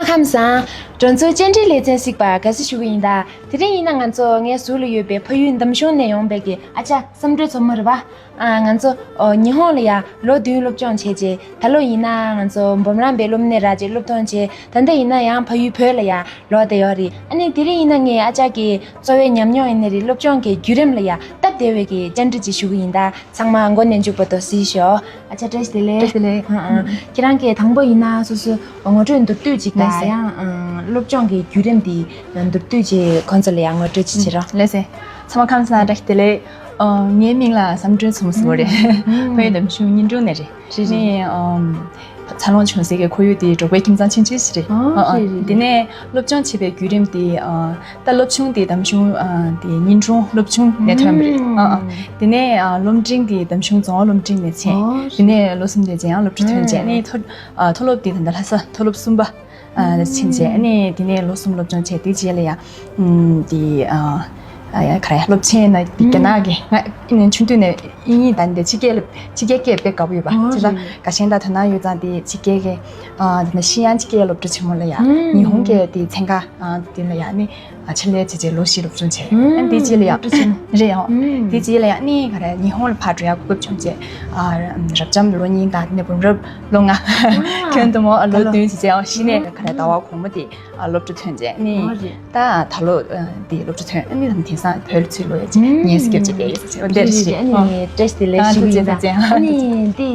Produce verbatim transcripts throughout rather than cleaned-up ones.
ཁམས་བཟང་། སྒྲོན་ཚོ་བཅར་འདྲི་ལེ་ཚན་གཟིགས་པ་དགའ་བསུ་ཞུ་གི་ཡིན་ད། དེ་རིང་ཡིན་ན་ང་ཚོ་ངའི་ཟུར་ལ་ཡོད་པའི་ཕ་ཡུལ་འདམ་གཞུང་ནས་ཡོང་པའི་གི་ཨ་ཅག་བསམ་གྲུབ་མཚོ་མོ་རེད་པ། ཨ། ང་ཚོ་ཨོ་ཉི་ཧོང་ལ་ཡ་ལོ་བདུན་སློབ་སྦྱོང་བྱས་རྗེས། ད་ལོ་ཡིན་ན་ང་ཚོ་འབུམ་རམས་པའི་སློབ་གནས་རག་རྗེས་སློབ་ཐོན་བྱས། ད་ལྟ་ཡིན་ན་ཡང་ཕ་ཡུལ་བོད་ལ་ཡ་ལོག་བསྡད་ཡོད་རེད། ཨ་ནི་དེ་རིང་ཡིན་ན་ངའི་ཨ་ཅག་གི་གཙོ་བའི་ཉམས་མྱོང་ཡིན་ནི་རེད། སློབ་སྦྱོང་གི་བརྒྱུད་རིམ་ལ་ཡ་སྟབས་བདེ་བའི་གི་བཅར་འདྲི་ཅིག་ཞུ་གི་ཡིན་ད། ཚང་མ་མགོ་ནས་མཇུག་བར་དུ་གཟིགས་ཤོག་ཨ་ཅག་བཀྲ་ཤིས་བདེ་ལེགས། བཀྲ་ཤིས་བདེ་ལེགས། ཨ་ཨ། ཁྱེད་རང་གིས་དང་པོ་ཡིན་ན་སོ་སོའི་ངོ་སྤྲོད་མདོར་བསྡུས་ཅིག་དང་། ལགས་སེ། ཡང་ཨ་སློབ་སྦྱོང་གི་བརྒྱུད་རིམ་འདི་མདོར་བསྡུས་ཅིག་ཁོང་ཚོ་ལ་ཡང་ངོ་སྤྲོད་ཅིག་བྱེད་རོགས། ལགས་སེ། ཚང་མ་ཁམས་བཟང་། བཀྲ་ཤིས་བདེ་ལེགས། ཨ། ངའི་མིང་ལ་བསམ་གྲུབ་མཚོ་མོ་ཟེར་བ་རེད། ཕ་ཡུལ་འདམ་གཞུང་སྙིང་དྲུང་ནས་རེད། རེད་རེད། ནི་ཨམ། འཚར་ལོངས་བྱུང་སའི་གི་ཁོར་ཡུག་དེ་འབྲོག་པའི་ཁྱིམ་ཚང་ཆུང་ཆུང་ཞིག་རེད། ཨ། ཨ། རེད་རེད། དེ་ནས་སློབ་སྦྱོང་བྱེད་པའི་བརྒྱུད་རིམ་དེ། ཨ། ད་སློབ་ཆུང་དེ་འདམ་གཞུང་། ཨ། དེ་སྙིང་དྲུང་སློབ་ཆུང་ནས་ཐོན་པ་རེད། ཨ། ཨ། དེ་ནས་ཨ་སློབ་འབྲིང་དེ་འདམ་གཞུང་རྫོང་སློབ་འབྲིང་ནས་ཕྱིན། ཨ། དེ་ནས་ལོ་གསུམ་དེ་རྗེས་ཡང་སློབ་གྲྭ་ཐོན་རྗེས། ཨ་ནས་མཐོ། ཨ། མཐོ་སློབ་དེ་ད་ལྟ་ལྷ་ས་མཐོ་སློབ་གསུམ་པ། ཨ། ཕྱིན་རྗེས། ཨ་ནས་དེ་ནས་ལོ་གསུམ་སློབ་སྦྱོང་བྱས། དེ་རྗེས་ལ་ཡང་། ཨམ། དེ། ཨ། ཨ། ཡ། ག་རེ། སློབ་ཆེན་ན་དེ་རྒྱ་ནག་གི། ང་ཆུང་དུས་ནས་དབྱིན་ཡིག་དང་དེ་ཕྱི་རྒྱལ་ལ། ཕྱི་རྒྱལ་སྐད་དཔེ་དགའ་པོ་ཡོད་པ། ཨོ། དེ་ལ་རེད། དགའ་ཞེན་དང་དོ་སྣང་ཡོད་ཙང་དེ་ཕྱི་རྒྱལ་གྱི། ཨ། དེ་ནས་ཤི་ཡན་ཕྱི་རྒྱལ་སློབ་གྲྭ་ཆེན་མོ་ལ་ཡ། ཨམ། ཉི་ཧོང་གི་དེ་ཚན་ཁག་ཨ། དེ་ལ་ཡ་ནི། ཨ། ཆེད་ལས་བྱས་རྗེས་ལོ་བཞི་སློབ་སྦྱོང་བྱས། ཨ། དེ་རྗེས་ལ་ཡ། སློབ་གྲྭ་ཆེན་མོ། རེད་ཡ། ཨམ། དེ་རྗེས་ལ་ཡ་ནི་ག་རེ། ཉི་ཧོང་ལ་ཕར་འགྲོ་ཡ་གོ་སྐབས་བྱུང་རྗེས། ཨ། རབ་འབྱམས་ལོ་གཉིས་དང་དེ་ནས་འབུམ་རམས་ལོ་ལྔ། ཨ། ཁྱོན་བསྡོམས་ལོ་ད་ལོ། བདུན་བྱས་རྗེས། ཨ། གཞི་ནས་ག་རེ། ཟླ་བ་གོང་མ་དེ། ཨ། སློབ་གྲྭ་ཐོན་རྗེས་ནི། ཨོ། རེད། ད་ད་ལོ། ཨ། དེ་སློབ་གྲྭ་ཐོན། ཨ་ནི་དེང་སང་བོད་ལ་ཚུར་ལོག་ཡ་ཅིག་ངལ་གསོ་རྒྱབ་ཅིག་བསྡད་ཡོད་ཟེར། འདི་རེད། རེད་རེད། ཨ་ནི་བཀྲ་ཤིས་བདེ་ལེགས་ཞུ་གི་ཡིན་ད། ཨ་ནི་འདི།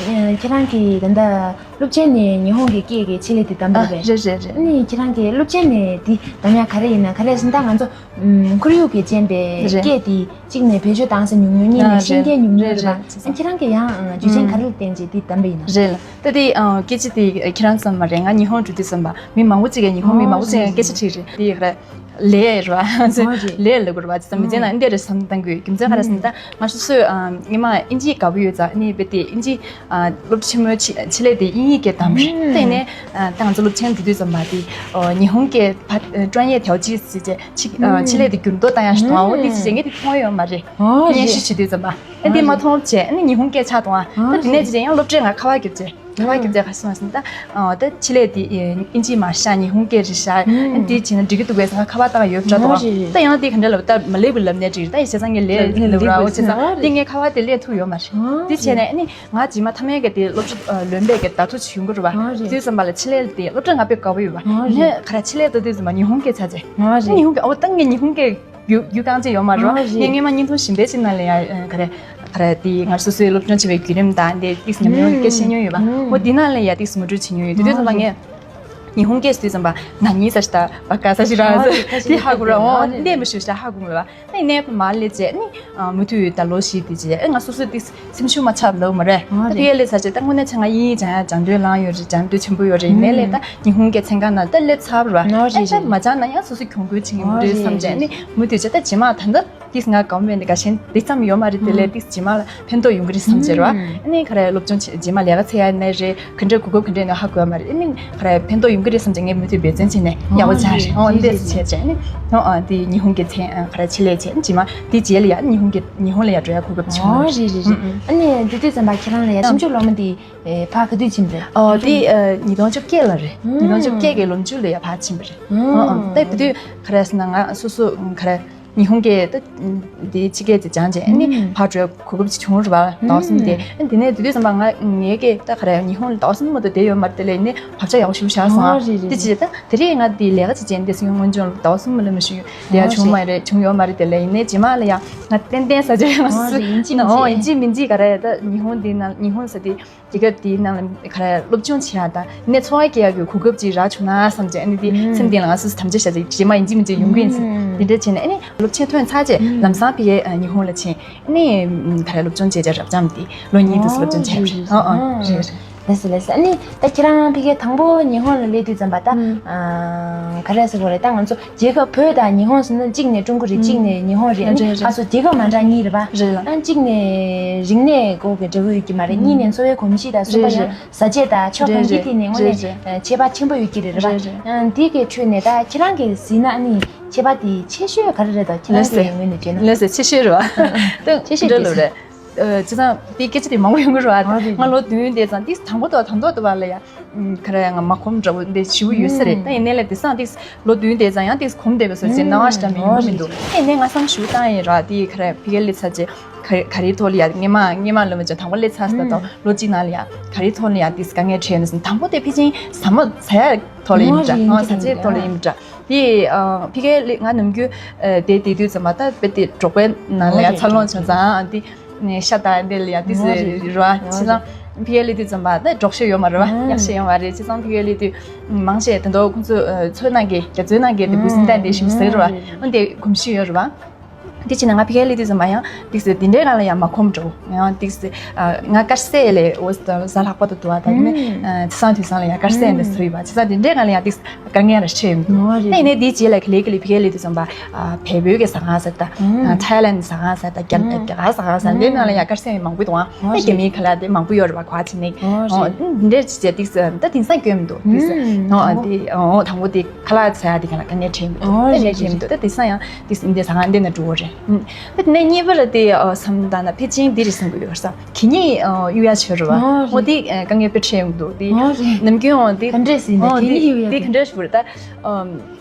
ཨ། ཁྱེད་རང་གིས་ད་ལྟ་སློབ་ཆེན་ནས་ཉི་ཧོང་གི་སྐད་ཀྱི་ཆེད་ལས་དེ་བདམས་པ་རེད་པས། རེད་རེད་རེད། ཨ་ནི་ཁྱེད་རང་གིས་སློབ་ཆེན་ནས་འདི་བདམས་ཡ་ག་རེ་ཡིན་ན། ག་རེ་ཟེར་ན་ད་ང་ཚོ། ཨུམ། ཁོར་ཡུག་གི་རྐྱེན་པས། རེད། སྐད་དེ་གཅིག་ནས་བེད་སྤྱོད་བཏང་ས་ཉུང་ཉུང་། གཉིས་ནས། ཨ། ཤེས་མཁན་ཉུང་ཉུང་རེད། རེད་པ། རེད། ཨ། ཁྱེད་རང་གིས་ཡང་རྒྱུ་རྐྱེན་ག་རེ་ལ་བརྟེན་བྱས་འདི་བདམས་པ་ཡིན་ན། རེད་ལ། ད་དེ། ཨ། སྐད་ཆ་དེ་ཁྱེད་རང་ཙམ་མ་རེད། ང་ཉི་ཧོང་འགྲོ་དུས་ཙམ་པ་མི་མང་པོ་ཅིག་གིས། ཉི་ཧོང་མི་མང་པོ་ཅིག་གིས་སྐད་ཆ་དྲིས་རེད། དེ་ག་རེ། ལས་རེད་པ། ཨོ། རེད། ལས་ལབ་དགོས་རེད་པ། ཅི་ཙམ་མི་ཚེ་ནང་འདི་རེད་བསམ་བཏང་གི་ཡོད། རྒྱུ་མཚན་ག་རེ་ཟེར་ན། ད་ང་སོ་སོས། ཨ། སྔོན་མ་དབྱིན་ཇི་དགའ་པོ་ཡོད་ཙང་། ཨ་ནི་རྦད་དེ་དབྱིན་ཇི། ཨ། སློབ་ཆེན་མོའི་ཆེད། ཆེད་ལས་དེ་དབྱིན་ཡིག་སྐད་བདམས་རེད། ཨུམ། དེ་ནས། ཨ། ད་ང་ཚོ་སློབ་ཆེན་འགྲོ་དུས་ཙམ་པ་དེ། ཨོ། ཉི་ཧོང་སྐད་ཕ། ཨ། 专业调剂 ཟེར་བྱས། ཆེད། ཨ། ཆེད་ལས་དེ་འགྱུར་ལྡོག་བཏང་ཡ་ཞིག་མཐོང་བ། འོ། དེ་ཅི་བྱས། ངས་དེ་མཐོང་ཡོད་མ་རེད། ཨོ། སྙན་ཞུ་བྱེད་དུས་ཙམ་པ། ཨ། དེ་མ་མཐོང་བྱས། ཨ་ནི་ཉི་ཧོང་སྐད་ཆགས་བཏང་བ། ཨ། ད་དེ་ནས་ཅི་བྱས། ཡང་སློབ་གྲྭས་ང་ཁ་པར་བརྒྱབ་བྱས། ཁ་པར་བརྒྱབ་བྱས་ག་རེ་གསུངས་པ་ཟེར་ན། ད། ཨ། ད་ཆེད་ལས་དེ། ཨེ། དབྱིན་ཇི་མ་ཤག་ཉི་ཧོང་སྐད་རེད་ཤག་ཨ། དེ་བྱས་ན་འགྲིག་གི་འདུག་པས་ཟེར། ང་ཁ་པར་བཏང་ཡོད་འདྲ་འདུག་ཨ། རེད་རེད། ད་ཡང་དེ་ག་འདྲ་ལབ། ད་མ་ལབ་པ་ལབ་ནས་འགྲིག་རེད། ད་ཡིན་བྱས་ཙང་ངས་ལབ་ལབ་ར། འོ་བྱས་ཙང་དེ་ངས་ཁ་པར་དེ་སླེབས་ཐུབ་ཡོད་མ་རེད། ཨ། དེ་བྱས་ནས་ཨ་ནི། ང་རྗེས་མ་མཐའ་མའི་གི་དེ་སློབ་གྲྭ། ཨ། ལོན་པའི་གི་བརྡ་ཐོ་ཅིག་ཡོང་གི་རེད་པ། ཨ། རེད། དེ་དུས་ཙམ་པ་ལ་ཆེད་ལས་དེ་སློབ་གྲྭ་ང་དཔེ་དགའ་པོ་ཡོད་པ། ཨ། རེད། ནས་ག་རེ། ཆེད་ལས་དེ་དུས་ཙམ་པ་ཉི་ཧོང་སྐད་ཆགས་བྱས། ཨ། རེད། ཉི་ཧོང་སྐད། ཨོ། ད་ངས་ཉི་ཧོང་སྐད་རྒྱུ། རྒྱུ་རྐང་ཅིག་ཡོད་མ་རེད་པ། ཨ། རེད། ངས་སྔོན་མ་བརྙན་ཐུང་གཞན་པ་ཅིག་ནང་ལ་ཡ། ཨ། ག་རེ། ག་རེ། དེ་ང་སོ་སོའི་སློབ་སྦྱོང་བྱེད་པའི་བརྒྱུད་རིམ་དང་དེ་ཏིག་ཙམ་ཉམས་མྱོང་སྐད་བཤད་མྱོང་ཡོད་པ། ཨ། ཨོ། དེ་ནང་ལ་ཡ་ཏིག་ཙམ་ངོ་སྤྲོད་བྱེད་མྱོང་ཡོད། དེ་དུས་ཙམ་པ་ངས་ཉི་ཧོང་སྐད་ཟེར་དུས་ཙམ་པ་ན་ནི་ས་ཤི་ཏ་བ་ཀ་ས་ཤི་ར། ཨ། རེད། ཁ་ཤས་དེ་ཧ་གོ་ར། ཨ། འོ། རེད། འདི་མི་ཤུ་ཤ་ཧ་གོ་མ་རེད་པ། ཨ་ནི་ནས་མ་སླེབས་བྱས། ཨ་ནི། ཨ། མུ་མཐུད་ད་ལོ་བཞི་དེ་རྗེས། ཨ། ང་སོ་སོས་ཏིག་སེམས་ཤུགས་མ་ཆག་ལབ་མ་རེད། ཨ། ད་རེད། ཕ་གིར་སླེབས་ཚར་རྗེས་ད་དངོས་གནས་བྱས་ན་ང་དབྱིན་ཡིག་སྦྱང་ཡ་སྦྱང་འདོད་ལངས་ཡོད་རེད། སྦྱང་འདོད་ཆེན་པོ་ཡོད་རེད། ཡིན་ནའི་ལས་ད་ཉི་ཧོང་སྐད་ཚན་ཁག་ནང་ད་སླེབས་ཚར་བ་རེད་པ། ཨ། རེད། ཨ། ད་རེད། མ་སྦྱངས་ན་ཡང་སོ་སོ་གྱོང་གུན་ཕྱིན་གྱི་མ་རེད་བསམ་བྱས། ཨ་ནི་མུ་མཐུད་བྱས། ད་རྗེས་མ་ད་ད་ཏིག་ང་དགའ་པོ་མེད་ནི་དགའ་ཞེན་དེ་ཙམ་ཡོད་མ་རེད། དེ་ལས་ཏིག་རྗེས་མ་ལ་ཕན་ཐོགས་ཡོང་གི་རེད་བསམ་བྱས་རེད་པ། ཨ་ནི་ག་རེ། སློབ་སྦྱོང་བྱེད། རྗེས་མ་ལས་ཀ་འཚོལ་ཡ་ནས་རེད། ག་འདྲ་གོ་སྐབས་ག་འདྲ་ཡོད་ན་ཧ་གོ་ཡ་མ་རེད། ཨ་ནི་ག་རེ། ཕན་ཐོགས་ཡོང་གི་རེད་བསམ་བྱས། ངས་མུ་མཐུད་འབད་བརྩོན་བྱས་ནས་ཡག་པོ་སྦྱངས་རེད། ཨོ། འདི་འདྲས་བྱས་བྱས། ཨ་ནི། ཨོ། ཨ། དེ་ཉི་ཧོང་སྐད་ཚན། ཨ། ག་རེ། ཆེད་ལས་བྱས། རྗེས་མ་དེ་རྗེས་ལ་ཡ་ཉི་ཧོང་སྐད། ཉི་ཧོང་ལ་ཡ་འགྲོ་ཡ་གོ་སྐབས་བྱུང་། ཨོ། རེད་རེད་རེད། ཨ་ནི་དེ་དུས་ཙམ་པ་ཁྱེད་རང་ལ་ཡ་ཞིབ་འཇུག་སློབ་མ་དེ་ཕར་ག་དུས་ཕྱིན་པ་རེད། ཨོ། དེ། ཨ། ཉིས་སྟོང་བཅོ་བརྒྱད་ལ་རེད། ཉིས་སྟོང་བཅོ་བརྒྱད་ཀྱི་ལོ་མཇུག་ལ་ཡ་ཕར་ཕྱིན་པ་རེད། ཨོ། ཨོ། ད་དེ་དུས་ག་རེ་ཟེར་ན་ང་སོ་སོ་ག་རེ། ཉི་ཧོང་སྐད་ད་འདི་ཕྱི་སྐད་ཅིག་སྦྱངས་བྱས། ཨ་ནི་ཕར་འགྲོ་གོ་སྐབས་ཅིག་བྱུང་རེད་པ། ཟླ་བ་གསུམ་དེ། ཨ། དེ་ནས་དེ་དུས་ཙམ་པ་ང་ངའི་སྐད་ད་ག་རེ། ཉི་ཧོང་ལ་ཟླ་བ་གསུམ་མ་གཏོགས་བསྡད་ཡོད་མ་རེད། དེ་ལས་ཡིན་ནའི་བག་ཆགས་ཡག་པོ་ཞེ་པོ་བཞག་སོང་། ཨ། རེད་རེད། དེ་བྱས་ད་དེ་རིང་ང་འདི་ལས་ཀ་ཅིག་བྱས་ནས་སོང་། སྔོན་བྱུང་ལ་ཟླ་བ་གསུམ་མ་ལས་མ་ཞུ་ལས་ཡ་བྱུང་མ་རེད། བྱུང་ཡོད་མ་རེད། དེ་ལས་ཡིན་ནའི་རྗེས་མ་ལ་ཡ་ང་ཏན་ཏན་ཟ་ཆ་ཡང་སོ་སོ། ཨོ། ཡིན་གཅིག་མིན་གཅིག་ག་རེ། ད་ཉི་ཧོང་འདི་ནང་། ཉི་ཧོང་ཟེར་དེ། རྒྱལ་ཁབ་དེའི་ནང་ལ་ག་རེ། སློབ་སྦྱོང་བྱེད་ཡག་དང་ནས་འཚོ་བ་སྐྱེལ་ཡག་གི་གོ་སྐབས་ཅིག་རག་བྱུང་ན་བསམ་བྱས། ཨ་ནི་དེ་སེམས་གཏིང་ལ་ང་སོ་སོ་དམ་བཅའ་བཞག་བྱས། རྗེས་མ་ཡིན་གཅིག་མིན་གཅིག་ཡོང་གི་ཡིན་ཟེར། དེ་འདྲ་བྱས་ནས་ཨ་ནི་སློབ་ཆེན་ཐོན་ཚར་རྗེས་ལམ་སང་ཕ་གིར་ཉི་ཧོང་ལ་ཕྱིན། ཨ་ནི་ག་རེ། སློབ་སྦྱོང་བྱས་རྗེས་རབ་འབྱམས་དེ་ལོ་གཉིས་དུ་སློབ་སྦྱོང་བྱས་པ་རེད། ཨོ། ཨོ། རེད་རེད། ལགས་སོ་ལགས་སོ། ཨ་ནི་ད་ཁྱེད་རང་ཕ་གིར་དང་པོ་ཉི་ཧོང་ལ་སླེབས་དུས་ཙམ་པ་ད་ག་རེ་ཟེར་དགོས་རེད། ད་ང་ཚོ་རྒྱལ་ཁབ་བོད་དང་ཉི་ཧོང་ཟེར་ན་གཅིག་ནས་ཀྲུང་གོ་རེད། གཅིག་ནས་ཉི་ཧོང་རེད། ཨ་ནི་རེད་རེད། ཁ་སོ་རྒྱལ་ཁབ་མ་འདྲ་གཉིས་རེད་པ། རེད་ལ། ཨ། གཅིག་ནས་རིག་གནས་སྐོར་གྱི་འབྲེལ་བ་ཡོད་ཀྱི་མ་རེད། གཉིས་ནས་འཚོ་བའི་གོམས་གཤིས་དང་གསུམ་པ་ཡང་བཟའ་ཆས་དང་ཕྱོགས་གང་ཅིའི་ཐད་ནས་དངོས་གནས་ཁྱད་པར་ཆེན་པོ་ཡོད་ཀྱི་རེད་པ། རེད་རེད། ཨ། འདི་གའི་ཁྲོད་ནས་ད་ཁྱེད་རང་གིས་གཟིགས་ན་ཨ་ནི་ཁྱད་པར་དེ་ཆེ་ཤོས་ག་རེ་རེད་དོ། ཁྱེད་རང་གི་ངོས་ནས་བརྗོད་ན། ལགས་སེ། ཆེ་ཤོས་རེད་པ། ཆེ་ཤོས་འདྲ་ལོ་རེད། ཨ་བྱས་ཙང་དེ་སྐད་ཆ་དེ་མང་པོ་ཡོང་གི་རེད་བ། ཨ་རེད། ང་ལོ་བདུན་དེ་ཙང་ཏིས་དང་པོ་དང་དང་ཐོག་ཏུ་བ་ལ་ཡ། ཨམ་ག་རེ་ང་མ་ཁོམ་འདྲ་བོ་འདི་ཞེ་པོ་ཡོད་ས་རེད། ཨུམ། ད་ཡིན་ནའི་ལ་དེང་སང་ཏིས་ལོ་བདུན་དེ་ཙང་ཡང་ཏིས་གོམས་བསྡད་པའི་བཟོ་ཅིག་སྣང་བ་ཞིག་འདྲ་མི་ཡོང་གི་མི་འདུག་ཨ་ཡིན་ནའི་ང་བསམ་ཞུ་བཏང་ཡིན་ར། དེ་ག་རེ་ཕ་གིར་སླེབས་ཚར་རྗེས་ག་ག་རེའི་ཐོག་ལ་ཡ་སྔས་མ་སྔས་མ་ལོ་མ་ཅན་དང་པོ་སླེབས་ཚར་ས་དང་ལོ་གཅིག་ནང་ལ་ཡ་ག་རེའི་ཐོག་ལ་ཡ་ཏིས་དཀའ་ངལ་འཕྲད་ཡོད་ན་དང་པོ་དེ་ཕལ་ཆེར་ཟ་མ་ཟ་ཡ་ཐོག་ལ་ཡིན་འདྲ། ཨང་ཟ་ཆའི་ཐོག་ལ་ཡིན་འདྲ། དེ་ཨ་ཕ་གིར་ང་ནམ་རྒྱུན་ཨ་དེ་དེ་དུས་ཙམ་པ་ད་དཔེ་དེ་འབྲོག་པའི་ནང་ལ་ཡ་འཚར་ལོངས་བྱུང་ཙང་དེ་ཤ་དང་དེ་ལ་ཡ་དེ་ཟེར་ར། བྱས་ཙང་ཕ་གིར་སླེབས་དུས་ཙམ་པ་ད་འབྲོག་ཤ་ཡོད་མ་རེད་བ། གཡག་ཤ་ཡོད་མ་རེད། བྱས་ཙང་ཕ་གིར་སླེབས་དུས་མང་ཆེ་དེ་འདྲ་ཁོང་ཚོ་ཚོད་ནང་གི་རྒྱ་ཚོད་ནང་གི་དེ་འབུ་སྲིན་ལྡན་དེ་ཞིག་ཟེར་བ། འོན་ཏེ་གོམས་གཤིས་ཡོད་རེད་བ། དེ་ཕྱིན་ན་ང་ཕ་གིར་སླེབས་དུས་ཙམ་པ་ཡང་ཏིག་ཙི་དེ་འདྲའི་སྒང་ལ་ཡང་མ་ཁོམ་འགྲོ། ཡང་ཏིག་ཙི་ང་དཀར་ཟས་ལས་འོ་ཟ་ལྷག་པ་དུ་དུ་བ་དང་ནི་ཚེས་བཟང་དུས་བཟང་ལ་ཡང་དཀར་ཟས་འདི་ཟ་ཡོད་པ། བྱས་ཙང་དེ་འདྲའི་སྒང་ལ་ཡང་ཏིག་ཙི་དཀའ་ངལ་ར་འཕྲད་ཡོང་གི་འདུག་ཨེ་ནས་དེའི་རྗེས་ལ་ག་ལེ་ག་ལེ་ཕ་གིར་སླེབས་དུས་ཙམ་པ་བལ་པོའི་གི་ཟ་ཁང་ཟེར་ད་ཐའི་ལན་ཟ་ཁང་ཟེར་ད་རྒྱ་རྒྱ་གར་ཟ་ཁང་ཟེར་འདི་ནང་ལ་ཡང་དཀར་ཟས་མང་པོ་འདུག་ཨ་ནི་རྒྱ་མིའི་ཁ་ལག་དེ་མང་པོ་ཡོད་རེད་བ། གོ་བ་ཕྱིན་ནས་འདི་འདྲའི་ཅི་བྱས་ཏིག་ཙི་ད་དེང་སང་སྐྱོན་མི་འདུག་ཏིག་ཙི་ཨོ་དེ་ཨོ་དང་པོ་དེ། ཁ་ལག་ཟ་ཡ་དེ་ག་ལ་དཀའ་ངལ་འཕྲད་མི་འདུག་ཨོ་དཀའ་རེད་ངལ་རེད་འཕྲད་མི་འདུག་ད་དེང་སང་ཡང་དེ་འདི་ཟ་ཁང་འདི་ན་འགྲོ་གི་རེད། ཨུམ། ད་དེ་ནས་གཉིས་པ་ལ་དེ་ཨ་བསམ་བཏང་ན་ཕལ་ཆེར་འདི་རེད་བསམ་གི་ཡོད་ས། གད་སྙིགས་ཨ་གཡུག་ཡ་བྱེད་རེད་བ། ཨོ་ཨོ་དེ་ཨ་དཀའ་ངལ་དཔེ་འཕྲད་མི་འདུག་དེ་ཨོ་རེད། ནམ་རྒྱུན་ཨོ་དེ་ག་འདྲས་ཟིན་ནས་ཨོ་གད་སྙིགས་གཡུག་ཡ་དེ་ག་འདྲས་ཞིག་རེད་ད། ཨམ།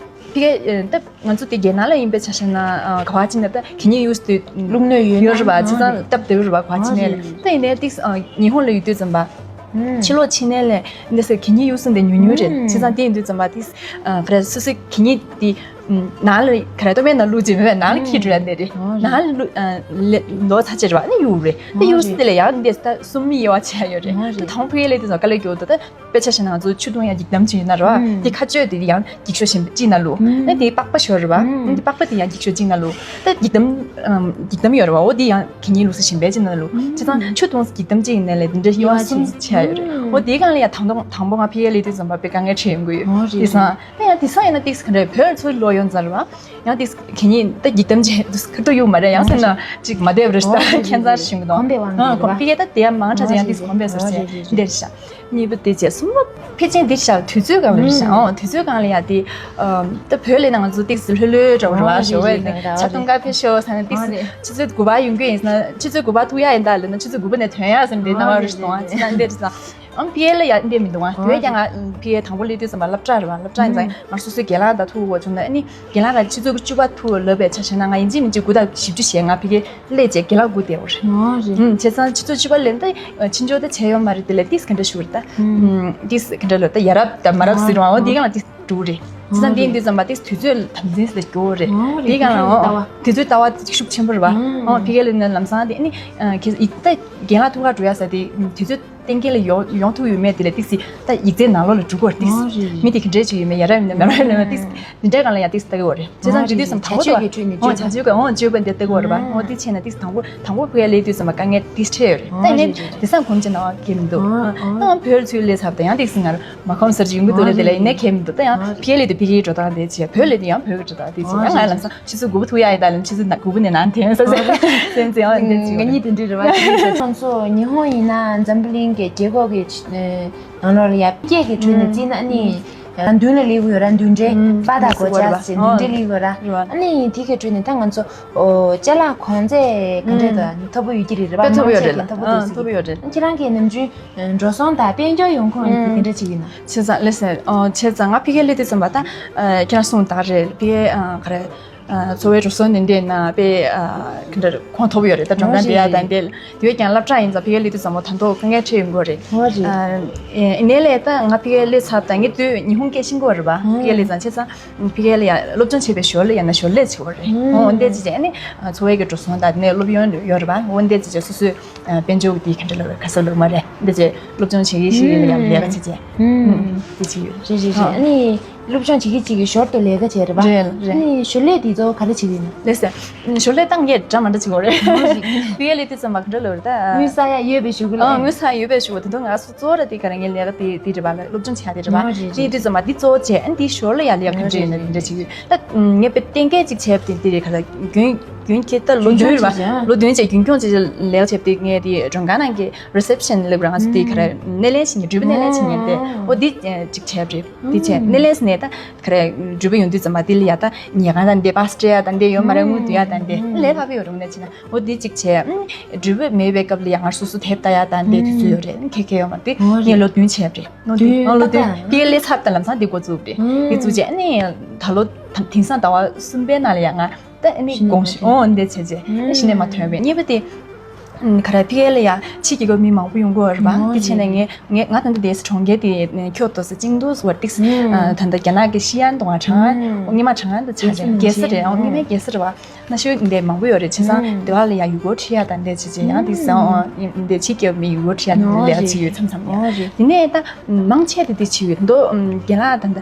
ཕ་གི་ཨ་ད་ང་ཚོ་དེ་རྒྱལ་ནང་ལ་ཡིན་པའི་ཆ་བཞག་ན་ཨ་ག་བ་ཅིག་ན་ད་གད་སྙིགས་གཡུག་ས་དེ་བླུགས་སྣོད་ཡོད་ཡོད་རེད་བ། ཨ་བྱས་ཙང་ཨོ་རེད། སྟབས་བདེ་པོ་རེད་བ། ག་བ་ཅིག་ནས་ཨོ་རེད། ད་ཡིན་ནའི་ཏིག་ཨ་ཉི་ཧོང་ལ་ཡོད་དུས་ཙམ་པ། ཕྱི་ལོགས་ཕྱིན་ནས་ལས་འདི་ཟེར་གད་སྙིགས་གཡུག་ས་འདི་ཉུང་ཉུང་རེད། ཨུམ། བྱས་ཙང་དེ་ཡིན་དུས་ཙམ་པ་དེ་ཨ་ག་རེ་སོ་སོའི་གད་སྙིགས་དེ་ནང་ལ་ག་རེ་ལྟོ་མའི་ནང་བླུགས་ཅིག་མེད་པས་ནང་ལ་འཁྱེར་འགྲོ་ཡ་འདི་རེད། ཨོ་རེད། ནང་ལ་བླུགས་ཨ་ལེ་ལོ་ཚ་ཆེ་རེད་བ། ཨ་ནི་གཡུག་རེད། དེ་ཨོ་གཡུག་ས་རེད། དེ་ལ་ཡང་འདི་ད་གསུམ་གཡུག་བ་བྱས་ཡོད་རེད། ཨོ་དེ་རེད། དང་པོ་ཕ་གིར་སླེབས་དུས་ཙམ་དཀའ་ལས་རྒྱག་འདུག་ད་དཔེ་ཆ་བཞག་ན་ང་ཚོ་ཆུ་འཐུང་ཡ་འགྱིག་དམ་ཅིག་ཡོད་ན་རེད་བ། ཨུམ། དེ་ཁ་གཅོད་དེ་ཡང་འགྱིག་ཤོག་གཞན་པ་ཅིག་ནང་བླུགས། ཨུམ། ཨ་ནི་དེ་པགས་པ་ཤོར་རེད་བ། ཨ་ནི་དེ་པགས་པ་དེ་ཡང་འགྱིག་ཤོག་ཅིག་ནང་བླུགས། ད་འགྱིག་དམ་ཨམ་འགྱིག་དམ་ཡོད་རེད་བ། འོ་དེ་ཡང་གད་སྙིགས་བླུགས་ས་གཞན་པ་ཅིག་ནང་བླུགས། ཨུམ། བྱས་ཙང་ཆུ་འཐུང་ས་འགྱིག་དམ་ཅིག་ཡིན་ནའི་ལས་དེ་འདྲ་གཡུག་བ་གསུམ་ཆགས་ཡོད་རེད། ཨུམ། འོ་དེའི་སྒང་ལ་ཡང་དང་ཐོག་དང་པོ་ང་ཕ་གིར་སླེབས་དུས་ཙམ་པ་དཔེ་དཀའ་ངལ་འཕྲད་ཡོང་གི་ཡོད། ཨོ་རེད། དེང་སང་ད་ཡང་དེང་སང་ཡིན་ན་ཏིག་ཙི་ག་འདྲ་བོད་ཚུར་ལོག་ཡོང་ཚར་བ། ཡང་ཏིག་ཙི་གད་སྙིགས་ད་འགྱིག་དམ་ཅན་དུ་ཁ་ཏོ་གཡུག་མ་རེད། ཡང་སེམས་ནང་ཅིག་མ་བདེ་བ་རེད་ཤག་ཨོ་རེད། ཁྱད་མཚར་ཞིག་མི་འདུག་གོམས་པའི་དབང་གིས་ཨ་རེད་གོམས་པ། ཕ་གིར་ད་དེ་ཡང་མང་དྲགས་ཡང་ཏིག་ཙི་གོམས་པའི་བཟོ་ཨོ་བྱས་རེད་རེད། འདིར་ཤག་གཉིས་པ་དེ་བྱས་གསུམ་པ་ཕལ་ཆེར་འདིར་ཤག་དུས་ཚོད་སྒང་ལ་རེད་ཤག་ཨོ་དུས་ཚོད་སྒང་ལ་ཡང་དེ་ད་བོད་ལ་ན་ང་ཚོ་ཏིག་ཙི་ལྷོད་ལྷོད་འདྲ་བོ་རེད་བ། ཨོ་ཞོགས་པ་རེད་ནས་རེད། ཆབ་ཐོང་ཁ་ཕེབས་ཤོག་ཟེར་ན་ཏིག་ཙི་ཨོ་རེད། ཆུ་ཚོད་དགུ་པ་ཡོང་གི་ཡིན་ཟེར་ན་ཆུ་ཚོད་དགུ་པ་ཐུག་ཡ་ཡིན་ད་ལབ་ན་ཆུ་ཚོད་དགུ་པ་ནས་ཐོན་ཡ་ཟེར་ན་དེ་སྣང་བ་རེ་ཞིག་གཏོང་བ་ཅི་ན་འདིར་ཤག་ཨམ་ཕ་གིར་ལ་ཡ་འདི་མི་འདུག་ཨ། དེ་བས་ཀྱང་ང་ཕ་གིར་དང་པོ་སླེབས་དུས་ཙམ་པ་སློབ་གྲྭ་རེད་བ། སློབ་གྲྭ་ཡིན་ཙང་ང་སོ་སོའི་རྒན་ལགས་དང་ཐུག་དགོས་བྱུང་ན་ཨ་ནི་རྒན་ལགས་ལ་ཆུ་ཚོད་བཅུ་པ་ཐུག་ལབ་པའི་ཆ་བཞག་ན་ང་ཡིན་གཅིག་མིན་གཅིག་དགུ་དང་བཞི་བཅུ་ཞེ་ལྔ་ཕ་གིར་སླེབས་བྱས་རྒན་ལགས་སྒུག་བསྡད་ཡོད་རེད། ཨོ་རེད། ཨུམ་བྱས་ཙང་ཆུ་ཚོད་བཅུ་པ་ལས་ད་ཕྱི་འབྱོར་ད་བྱས་ཡོད་མ་རེད། དེ་ལས་ཏིག་ཙི་ག་འདྲ་ཞུ་རེད་ད། ཨུམ་ཏིག་ཙི་ག་འདྲ་ལབ་ད་ཡ་རབས་ད་མ་རབས་ཟེར་བ་འོ་དེའི་སྒང་ལ་ཏིག་ཙི་འགྲོ་གི་རེད། བྱས་ཙང་དེ་ཡིན་དུས་ཙམ་པ་ཏིག་ཙི་དུས་ཚོད་དམ་འཛིན་ཟེར་དགོས་རེད། ཨོ་རེད། དེའི་སྒང་ལ་ཨོ་དུས་ཚོད་ལྟ་བ་ཏིག་ཙི་ཤུགས་ཆེན་པོ་རེད་བ། ཨུམ་ཨོ་ཕ་གིར་སླེབས་ན་ལམ་སང་དེ་ཨ་ནི་ཁྱེད་ཡིག་ད་རྒན་ལགས་ཐུག་ག་འགྲོ་ཡ་ཟེར་དེ་དུས་ཚོད་གཏན་འཁེལ་ལ་ཡོང་ཡོང་ཐུབ་ཡོད་མེད་དེ་ལས་ཏིག་ཙི་ད་ཡིག་ཚད་ནང་ལོགས་ལ་འགྲོ་དགོས་རེད། ཏིག་ཙི་ཨོ་རེད། མི་དེ་ག་འདྲས་ཅིག་ཡོད་མེད་ཡ་རབས་ཡིན་ན་མ་རབས་ཡིན་ན་ཏིག་ཙི་འདི་འདྲའི་སྒང་ལ་ཡ་ཏིག་ཙི་ལྟ་གི་ཡོད་རེད། བྱས་ཙང་ཨོ་དེ་དུས་ཙམ་དང་པོ་བྱ་སྤྱོད་ཀྱི་ཁྲོད་ནས་ཨོ་བྱ་སྤྱོད་ཀྱི་ཨོ་སྤྱོད་པ་འདི་ལྟ་གི་ཡོད་རེད་པ། ཨོ་དེ་བྱས་ན་ཏིག་ཙི་དང་པོ་དང་པོ་བོད་ལ་སླེབས་དུས་ཙམ་པ་དཀའ་ངལ་ཏིག་ཙི་འཕྲད་ཡོད་རེད། ཨོ་ད་ཡིན་ནའི་རེད་རེད། དེང་སང་གོམས་ཀྱི་སྣང་བ་སྐྱེ་མི་འདུག་ཨོ་ཨོ་ཨང་བོད་ཚུར་སླེབས་ཚར་བ་དང་ཡང་ཏིག་ཙི་ང་རང་མ་གོམས་སར་ཅིག་ཡོང་གི་འདུག་ལབ་དེ་ལ་ཡིན་ནའི་ཁྱད་མི་འདུག་ད་ཡང་ཨོ་ཕ་གིར་སླེབས་དུས་ཕ་གིའི་འགྲོ་སྟངས་དེ་བྱས། བོད་སླེབས་དུས་ཡང་བོད་ཀྱི་འགྲོ་སྟངས་དེ་བྱས། ཡང་ང་ལམ་སང་ཆུ་ཚོད་དགུ་པ་ཐུག་ཡ་ཡིན་ད་ལབ་ཆུ་ཚོད་དགུ་པ་ནས་ནང་ཐོན་ས་ཟེར་ཟེར་ཡང་འདི་ང་གཉིས་དེ་འདྲ་རེད་བ། ཁྱེད་ཚོ་ཉི་ཧོང་ཡིན་ན་འཛམ་བུ་གླིང་གི་རྒྱལ་ཁབ་ཀྱི་ནང་ལོགས་ལ་ཡ་སྐད་ཀྱི་ཁྲོད་ནས་བརྩིས་ན་ནི་མདུན་ལ་སླེབས་ཡོད་ར། མདུན་གྲལ་པ་དང་གོ་ཆ་ཟེར་མདུན་གྲལ་སླེབས་ཡོད་ར། ཨ་ནི་དེ་གི་ཁྲོད་ནས་ད་ང་ཚོ་ཅ་ལག་གོང་ཚད་ག་འདྲས་དང་མཐོ་པོ་ཡོད་ཀྱི་རེད་རེད་པ། དཔེ་མཐོ་པོ་ཡོད་རེད། མཐོ་པོ་འདུག་ཟེར་གྱི་རེད། ཁྱེད་རང་གིས་ནམ་རྒྱུན་འགྲོ་སོང་དང་དཔལ་འབྱོར་ཡོང་ཁུངས་དེ་ག་འདྲས་ཅིག་ཡིན་ན། བྱས་ཙང་ལགས་སོ། བྱས་ཙང་ང་ཕ་གིར་སླེབས་དུས་ཙམ་པ་ད་ཁྱེད་རང་གསུངས་ད་རེད། ཕ་གིར་ག་རེ། འཚོ་བའི་འགྲོ་སོང་དེ་འདྲས་ན་དཔེ་ག་འདྲ་ཁོངས་མཐོ་པོ་ཡོད་རེད། ད་འགྲོ་གྲོན་དེ་ཡ་དང་དེ་དེ་བས་ཀྱང་སློབ་གྲྭ་ཡིན་ཙང་ཕ་གིར་སླེབས་དུས་ཙམ་པ་ད་དུང་དཀའ་ངལ་འཕྲད་ཡོང་གི་རེད། ཡིན་ནའི་ལས་ད་ང་ཕ་གིར་སླེབས་ཚར་ད་ངས་དུས་ཉི་ཧོང་སྐད་ཤེས་ཀྱི་ཡོད་རེད་པ། ཕ་གིར་སླེབས་ཙང་བྱས་ཙང་ཕ་གིར་ལ་ཡ་སློབ་སྦྱོང་བྱེད་པའི་ཞོར་ལ་ཡང་ན་ཞོར་ལས་བྱེད་ཀྱི་ཡོད་རེད། འོ་འདྲས་ཅིག་བྱས་ནས་འཚོ་བའི་གི་འགྲོ་སོང་དང་དེ་ནས་སློབ་ཡོན་ཡོད་རེད་པ། འོ་འདྲས་ཅིག་བྱས་སོ་སོའི་དཔལ་འབྱོར་གྱི་དེ་ག་འདྲ་ལབ་དགོས་རེད། ག་ས་ལབ་མ་རེད། འདི་བྱས་སློབ་སྦྱོང་བྱེད་ཀྱི་ཞིག་ལ་ཡང་ལས་ཀ་བྱེད་བྱས། འདི་བྱས་ཡོད། རེད་རེད་རེད། ཨ་ནི་སློབ་སྦྱོང་བྱེད་ཀྱི་བྱེད་ཀྱི་ཞོར་དུ་ལས་ཀ་བྱས་རེད་པ། རེད་རེད། ཨ་ནི་ཞོར་ལས་འདི་ཚོ་ག་རེ་བྱེད་ཀྱི་ཡིན་ན། ལགས་སོ། ཞོར་ལས་ད་ངས་འདྲ་མི་འདྲ་བྱེད་ཀྱི་ཡོད་རེད། ཕ་གིར་སླེབས་དུས་ཙམ་པ་ག་འདྲ་ལབ་རེད་ད། དངུལ་བསགས་ཡ་ཡོད་པའི་གཞུག་གུ་ལ། ཨ་དངུལ་བསགས་ཡ་ཡོད་པའི་གཞུག་གུ་ད་དུང་ང་ཚོ་གཙོ་བོ་ར་དེ་ག་རེ་ངའི་ལས་ཀ་དེ་དེ་རེད་པ། སློབ་སྦྱོང་བྱེད་ཡ་དེ་རེད་པ། རེད་རེད། དེ་དུས་ཙམ་པ་འདི་གཙོ་བོ་བྱས། ཨ་ནི་འདིའི་ཞོར་ལ་ཡང་ལས་ཀ་ག་འདྲ་ཡིན་ན་འདི་འདྲ་བྱེད་ཀྱི་ཡོད། ད་ངས་དཔེ་གཏན་འཁེལ་ཅིག་བྱས་པ་དེ་འདི་རེད། ག་ལ་རྒྱུན་ རྒྱུན་ཁྱེར་ད་ལོ་བདུན་རེད་པ། རྒྱུན་ཆད་བྱས། ལོ་བདུན་བྱས་རྒྱུན་འཁྱོངས་བྱས་ལས་ཀ་བྱས་པ་དེ། ངས་དེ་མགྲོན་ཁང་ནང་གི་རི་སེབ་ཤན་ལབ་རང་སུ་དེ་ག་རེ་སྣེ་ལེན་བྱེད་མཁན། འགྲུལ་པ་སྣེ་ལེན་བྱེད་མཁན་དེ། ཨོ་འདི་ཅིག་བྱས་པ་རེད། འདི་བྱས་སྣེ་ལེན་ཟེར་ནས་ད་ག་རེ་འགྲུལ་པ་ཡོང་དུས་ཙམ་པ་དེ་ལ་ཡ་ད་ཉལ་ཁང་དང་འདི་བཱས་སྤྲད་ཡ་དང་འདི་ཡོད་མ་རེད། དངུལ་བསྡུ་ཡ་དང་འདི་ལས་སླ་པོ་ཡོད་རུང་ནས་བྱས་ན། འོ་འདི་གཅིག་བྱས། ཨུམ། འགྲུལ་པ་མེད་པའི་སྐབས་ལ་ཡང་ང་སོ་སོ་དེབ་ལྟ་ཡ་དང་འདི་དུས་ཚོད་ཡོད་རེད། ཁེ་ཁེ་ཡོད་མ་རེད། འོ་རེད། ངས་ལོ་བདུན་བྱས་པ་རེད། ལོ་བདུན། བདུན་ཨང་ལོ་བདུན། ཏག་ཏག་དེ་ལས་ཚར་ད་ལམ་སང་འདི་འགོ་བཙུགས་པ་རེད། ཨུམ། འདི་བཙུགས་རྗེས་ཨ་ནི་ད་ལོ་ད་དེང་སང་ཟླ་བ་གསུམ་པའི་ནང་ལ་ཡང་ང་ད་ཨ་ནི་དགོངས་ཞུ་ཨོ་འདི་བྱས་རྗེས་ཨ་ནི་གཞི་ནས་མ་ཐོན་པས། གཉིས་པ་དེ་ཨུམ་ག་རེ་ཕ་གི་ལ་ཡང་ཕྱི་རྒྱལ་ཁབ་མི་མང་པོ་ཡོང་གི་ཡོད་རེད་པ། འོ་དེ་བྱས་ནས་རེད། ངས་ངས་ང་ད་ལྟ་དེ་གྲོང་ཁྱེར་དེ་ཁྱོད་ཏོ་ས་ཅིང་ཏུའུ་ཟེར་བ་ཏིག་ས་ཨུམ་ད་ལྟ་རྒྱ་ནག་གི་ཤི་ཡན་ཏུའུ་ང་གྲང་ཨུམ་སྔོན་མ་གྲང་ཨན་དུ་ཆགས་རེད། རྒྱལ་ས་རེད། ཨོ་སྔོན་མའི་རྒྱལ་ས་རེད་པ། གནའ་ཤུལ་འདི་མང་པོ་ཡོད་རེད། བྱས་ཙང་ཨུམ་དེ་བ་ལ་ཡང་ཡུལ་སྐོར་ཁྲིད་ཡ་དང་འདི་བྱས་བྱས་ཡང་འདི་ཟེར་ཨོ་འདི་ཕྱི་རྒྱལ་མི་ཡུལ་སྐོར་ཁྲིད་ཡ་ཨོ་འདི་ལས་རེད། བྱེད་ཡོད་མཚམས་མཚམས་ཡ། ཨོ་རེད། དེ་ནས་ད་མང་ཆེ་དེ་འདི་བྱེད་ཡོད་མདོ་རྒན་ལགས་དང་ད་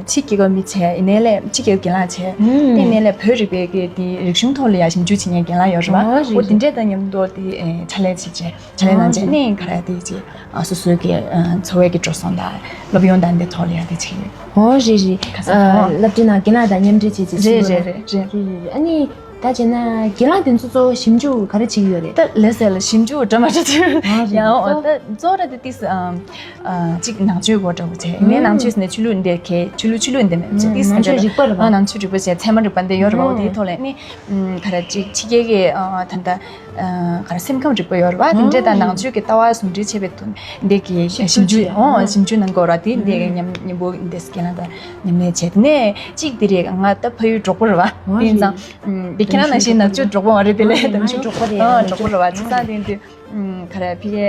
ཕྱི་རྒྱལ་ཁབ་མི་བྱས་ཡིན་ནའི་ལས་ཕྱི་རྒྱལ་རྒན་ལགས་བྱས་ཨུམ་དེ་ནས་ལས་བོད་རིག་པའི་གི་དེ་རིག་གཞུང་ཐོག་ལ་ཡ་ཞིབ་འཇུག་བྱེད་མཁན་རྒན་ལགས་ཡོད་རེད་པ། ཨོ་རེད། ཨོ་དེ་འདྲས་དང་མཉམ་དུ་དེ་ཕྱག་ལས་བྱེད་བྱས་ཕྱག་ལས་གནང་བྱས་ནས་ག་རེ་དེ་བྱས་སོ་སོའི་གི་འཚོ་བའི་གི་འགྲོ་སོང་དང་སློབ་ཡོན་དང་འདི་ཐོག་ལ་ཡ་དེ་བྱེད་ཡོད། ཨོ་རེད་རེད། ཁ་སང་ཨ་ཨོ་སློབ་གྲྭའི་ནང་རྒན་ལགས་དང་མཉམ་འབྲེལ་བྱས་ཚེ་རེད་ཞིག་རེད་རེད་རེད་རེད། རེད་རེད། ཨ་ནི་ད་བྱས་ན་རྒན་ལགས་དེ་ཚོ་གཙོ་བོ་ཞིབ་འཇུག་ག་རེ་བྱེད་ཀྱི་ཡོད་རེད། ད་ལས་ཟེར་ལ་ཞིབ་འཇུག་འདྲ་མ་འདྲ་བྱེད་ཨ་རེད། ཡང་ཨོ་ད་གཙོ་བོ་ར་དེ་ཏིས་ཨམ་ཨ་གཅིག་ནང་ཆོས་སྐོར་འདྲ་བོ་བྱས་ཡིན་ནའི་ནང་ཆོས་ཟེར་ནས་ཆོས་ལུགས་འདི་གས་ཆོས་ལུགས་ཆོས་ལུགས་འདི་མེད་བྱས་ཏིས་ནང་ཆོས་རིག་པ་རེད་པ། ཨ་ནང་ཆོས་རིག་པ་བྱས་ཚད་མ་རིག་པ་འདི་ཡོད་རེད་པ། འོ་དེའི་ཐོག་ལ་ནི་ཨམ་ག་རེ་གཅིག་ཕྱི་རྒྱལ་གྱི་ཨ་ད་ལྟ། ཨ་ག་རེ་སེམས་ཁམས་རིག་པ་ཡོད་རེད་པ། དེ་འདྲས་དང་ནང་ཆོས་ཀྱི་ལྟ་བ་ཟུང་འབྲེལ་བྱས་པའི་དོན་འདི་གི་ཞིབ་འཇུག་ཞིབ་འཇུག་ཨོ་ཞིབ་འཇུག་གནང་དགོས་ར། དེ་འདི་གི་མཉམ་མཉམ་པོ་འདི་སྐད་ལ་ད་མཉམ་ལས་བྱས་ནས་གཅིག་དེ་རེད། ང་ད་ཕ་ཡུལ་འབྲོག་པ་རེད་པ། དེ་ཡིན་ཙང་འདི་ཁྱེད་རང་ནང་བཞིན་ནང་ཆོས་འབྲོག་པ་མ་རེད། དེ་ལས་ང་འབྲོག་པ་རེད། ཨོ་འབྲོག་པ་རེད་པ། བྱས་ཙང་དེ་འདི་ག་རེ་ཕ་གི་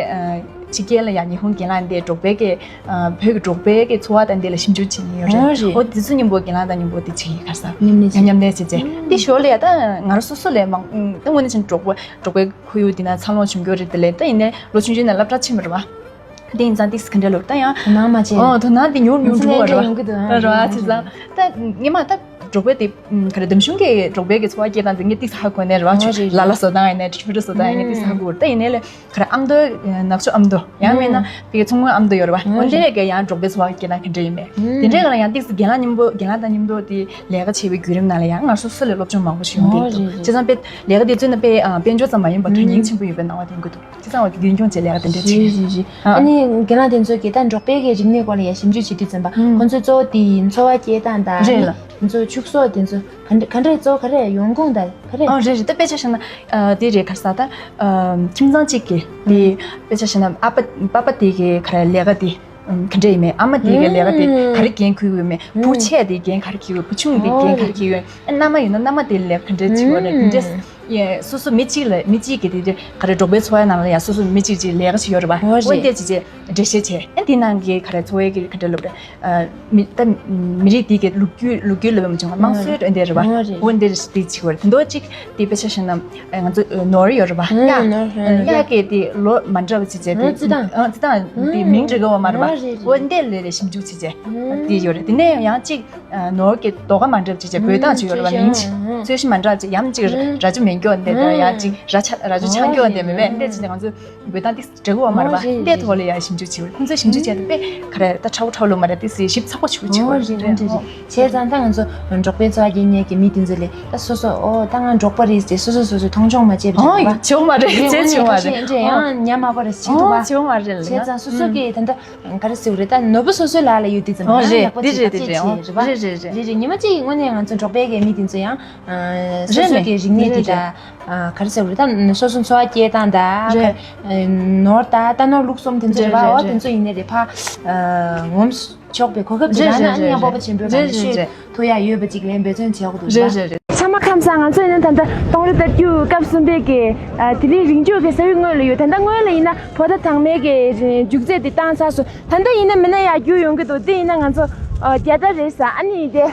ཕྱི་རྒྱལ་ལ་ཡང་ཉི་ཧོང་རྒན་ལགས་འདི་འབྲོག་པའི་གི་བོད་ཀྱི་འབྲོག་པའི་གི་འཚོ་བ་དང་འདི་ལ་ཞིབ་འཇུག་བྱེད་ཀྱི་ཡོད་རེད། ཨོ་རེད། ཨོ་དེ་ཚོ་མཉམ་པོ་རྒན་ལགས་དང་མཉམ་པོ་དེ་བྱེད་ཀྱི་ག་ས་མཉམ་ལས་མཉམ་ལས་བྱེད་བྱས་དེ་ཞོར་ལ་ཡ་ད་ང་རང་སོ་སོ་ལས་མང་ད་དངོས་གནས་བྱས་ན་འབྲོག་པ་འབྲོག་པའི་ཁོར་ཡུག་འདི་ན་འཚར་ལོངས་བྱུང་གི་ཡོད་རེད། དེ་ལས་ད་ཡིན་ནའི་ལོ་ཆུང་ཆུང་ནས་སློབ་གྲྭ་ཕྱིན་པ་རེད་པ། དེ་ཡིན་ཙང་ཏིག་སི་ག་འདྲ་ལོ་ད་ཡང་དོ་སྣང་མ་བྱས། ཨོ་དོ་སྣང་དེ་ཉུང་ཉུང་འགྲོ་བ་རེད་པ། ཨ་རེད་པ། བྱས་ཙང་ད་སྔོན་མ་ད་འབྲོག་པའི་དེ་ག་རེ་འདམ་གཞུང་གི་འབྲོག་པའི་གི་འཚོ་བ་སྐྱེལ་སྟངས་དེ་ངས་ཏིག་ཙ་ཧ་གོ་ནས་རེད་པ། ཨོ་རེད། ལ་ལ་བཟོ་སྟངས་ཡིན་ནའི་ཁྲི་ཁྲི་བཟོ་སྟངས་ཡིན་ནའི་ཏིག་ཙ་ཧ་གོ་རེད། ད་ཡིན་ནའི་ལས་ག་རེ་ཨ་མདོ་ནག་ཆུ་ཨ་མདོ་ཡང་མིན་ན་ཨུམ་དེ་གི་མཚོ་སྔོན་ཨ་མདོ་ཡོད་རེད་པ། ཨོ་འོ་འདི་རེད། ལས་ཀ་ཡང་འབྲོག་པའི་འཚོ་བ་སྐྱེལ་སྟངས་ག་འདྲ་ཡིན་མེད་ཨུམ་དེ་འདྲའི་ག་ལ་ཡང་ཏིག་ཙ་རྒན་ལགས་མཉམ་པོ་རྒན་ལགས་དང་མཉམ་དུ་དེ་ལས་ཀ་བྱེད་པའི་བརྒྱུད་རིམ་ནང་ལ་ཡང་ང་སོ་སོ་ལས་སློབ་སྦྱོང་མང་པོ་ཞིག་ཡོང་གི་འདུག་ཨོ་རེད། བྱས་ཙང་དཔེ་ལས་ཀ་དེ་ཚོ་ནི་དཔེ་ཨ་དཔལ་འབྱོར་ཙམ་མ་ཡིན་པར་དོན་སྙིང་ཆེན་པོ་ཡོད་པའི་སྣང་བ་ལྡན་གྱི་འདུག་བྱས་ཙང་འོ་རྒྱུན་འཁྱོངས་བྱས་ལས་ཀ་དེ་འདྲ་བྱས། རེད་རེད་རེད། ཨ་ནི་རྒན་ལགས་དེ་ཚོ་གིས་ད་འབྲོག་པའི་གི་རིག་གནས་སྐོར་ལ་ཡང་ཞིབ་འཇུག་བྱེད་དུས་ཙམ་པ་ཨུམ་ཁོང་ཚོའི་གཙོ་བོ་དེ་ཡིན་འཚོ་བ་སྐྱེལ་སྟངས་དང་རེད་ལ། ཁོང་ཚོའི་ཕྱུགས་ཟོག་དེ་ཚོ་ག་འདྲ་ག་འདྲ་གཙོ་བོ་ག་རེ་ཡོང་ཁུངས་དང་ག་རེ། ཨ་རེད་རེད། ད་དཔེ་ཆ་བཞག་ན་ཨ་དེ་རེད། ག་རེ་ཟ་ད་ཨ་ཁྱིམ་ཚང་གཅིག་གི་དེ་དཔེ་ཆ་བཞག་ན་ཨ་ཕ་པ་ཕ་དེ་གི་ག་རེ་ལས་ཀ་དེ་ཨམ་ག་འདྲ་ཡིན་མེད། ཨ་མ་དེ་གི་ལས་ཀ་དེ་ག་རེ་འགན་འཁུར་ཡོད་མེད། བུ་ཆེ་དེ་འགན་ག་རེ་འཁྱེར་ཡོད། བུ་ཆུང་དེ་འགན་ག་རེ་འཁྱེར་ཡོད། ཨ་མནའ་མ་ཡིན་ན་མནའ་མ་དེ་ལས་ག་འདྲ་བྱེད་དགོས་རེད། དེ་འདྲས་ཡ་སོ་སོ་མི་གཅིག་ལ་མི་གཅིག་གི་དེ་འདྲ་ག་རེ་འབྲོག་པའི་འཚོ་བའི་ནང་ལ་ཡ་སོ་སོ་མི་གཅིག་གཅིག་ལས་ཀ་ཞིག་ཡོད་རེད་པ། ཨོ་འོ་རེད། འདི་ཅི་ཅི་འགྲེལ་བཤད་བྱས། ཨ་འདི་ནང་གི་ག་རེ་འཚོ་བའི་གི་ག་འདྲ་ལབ་རེད། ཨ་མི་ད་མི་རིགས་འདི་གི་ལོ་རྒྱུས་ལོ་རྒྱུས་ལབ་ཡ་མ་བྱུང་བ་དམངས་སྲོལ་འདི་རེད་པ། ཨོ་རེད། འོ་འདི་རེད། འདི་ཅི་བར་དེ་འདྲ་ཅིག་དེ་དཔེ་ཆ་བཞག་ན་ང་ཚོ་ནོར་ཡོད་རེད་པ། ཨ་གཡག་ནོར་ཡོད་རེད། གཡག་གི་དེ་ལོ་མ་འདྲ་བ་ཅི་བྱས་དེ་རྩི་སྟངས། ཨ་རྩི་སྟངས་དེ་མིང་འབྲི་གི་ཡོད་མ་རེད་པ། ཨོ་རེད་རེད། འོ་འདི་ལས་རེ་ཞིབ་འཇུག་བྱས་བྱས་དེ་ཡོད་རེད། དེ་ནས་ཡང་ཅིག་ནོར་གྱི་རྡོ་ཁ་མ་འདྲ་བ་ཅིག་བྱས་འབོད་སྟངས་ཅིག་ཡོད་རེད་པ། མིང་ཅིག་ཚོས་གཞི་མ་འདྲ་བ་ཅིག་ཡམ་ཅིག་ར་ཅོ་མེད་སྐྱོ་འདི་དང་ཡ་ཅིག་ར་ཆ་ར་ཅོ་ཆ་སྐྱོ་འདི་མེད་པས། འདི་ཅིག་ང་ཚོ་འབོད་སྟངས་འདི་འདྲ་གི་ཡོད་མ་རེད་པ། འདི་ཐོག་ལ་ཡ་ཞིབ་འཇུག་བྱེད། ཁོང་ཚོས་ཞིབ་འཇུག་བྱས་ཏེ་དཔེ་ག་རེ་ད་ཁྲ་བོ་ཁྲ་བོ་ལོ་མ་རེད། དེ་སྲིད་ཞིབ་ཚགས་པོ་ཞིག་བྱེད་དགོས་རེད། བྱས་ཙང་ད་ང་ཚོ་འབྲོག་པའི་འཚོ་བ་སྐྱེལ་མཁན་གྱི་མི་དེ་ཚོ་ལས་ད་སོ་སོ་ཨོ་ད་ང་འབྲོག་པ་རེད་ཟེར་སོ་སོ་སོ་སོས་མཐོང་ཆུང་མ་བྱེད་པ་རེད་པ། བྱེད་མ་རེད། བྱེད་བྱེད་མ་རེད། འདྲ་ཡང་ཉམས་མ་པ་རེད་བྱེད་ཐུབ་པ། བྱེད་མ་རེད། བྱས་ཙང་སོ་སོ་གི་ད་ལྟ་ག་རེ་ཟེར་དགོས་རེད། ད་ནོར་བུ་སོ་སོའི་ལག་ལ་ཡོད་དུས་ཙམ་པ་ཡང་ཡག་པོ་བྱེད་ཐབས་ཅིག་བྱེད་རེད་པ། རེད་རེད་རེད། རེད་རེད། ཉི་མ་གཅིག་དངོས་གནས་ང་ཚོ་འབྲོག་པའི་གི་མི་དེ་ཚོ་ཡང་སོ་སོ་གི་རིག་གནས་དེ་དང་ག་རེ་ཟེར་དགོས་རེད། ད་སོ་སོ་འཚོ་བ་སྐྱེལ་སྟངས་དང་ནོར་དང་རྟ་ནོར་ལུག་གསུམ་དེ་ཚོ་རེད་པ། འོ་དེ་ཚོ་ཡིན་ནའི་རེད་ཕ་ངོམ་ཆོག་པའི་གོ་སྐབས་དེ་ག་ན་ཉམས་པོ་པ་ཆེན་པོའི་ག་ན་ཤོད་ཐུབ་ཡ་ཡོད་པ་ཅིག་ལ་འབད་བརྩོན་བྱེད་དགོས་འདུག་རེད་རེད་རེད། ཚང་མ་ཁམས་བཟང་། ང་ཚོ་ཡིན་ན་ད་ལྟ་སྟོང་རི་ལྟ་རྒྱུ་སྐབས་གསུམ་པའི་གི་དེ་རིང་རིང་ཆུ་གི་ས་ཡུལ་དངོས་ལ་ཡོད། ད་ལྟ་སྔོན་ལ་ཡིན་ན་ཕོ་ད་དང་མའི་གི་རྒྱུག་རྩེ་དེ་བཏང་ཚར་སོང་། ད་ལྟ་ཡིན་ན་མི་ན་ཡ་རྒྱུ་ཡོང་གི་འདུག་འདི་ཡིན་ན་ང་ཚོ་རྒྱ་ད་རེད་ས། ཨ་ནི་དེ་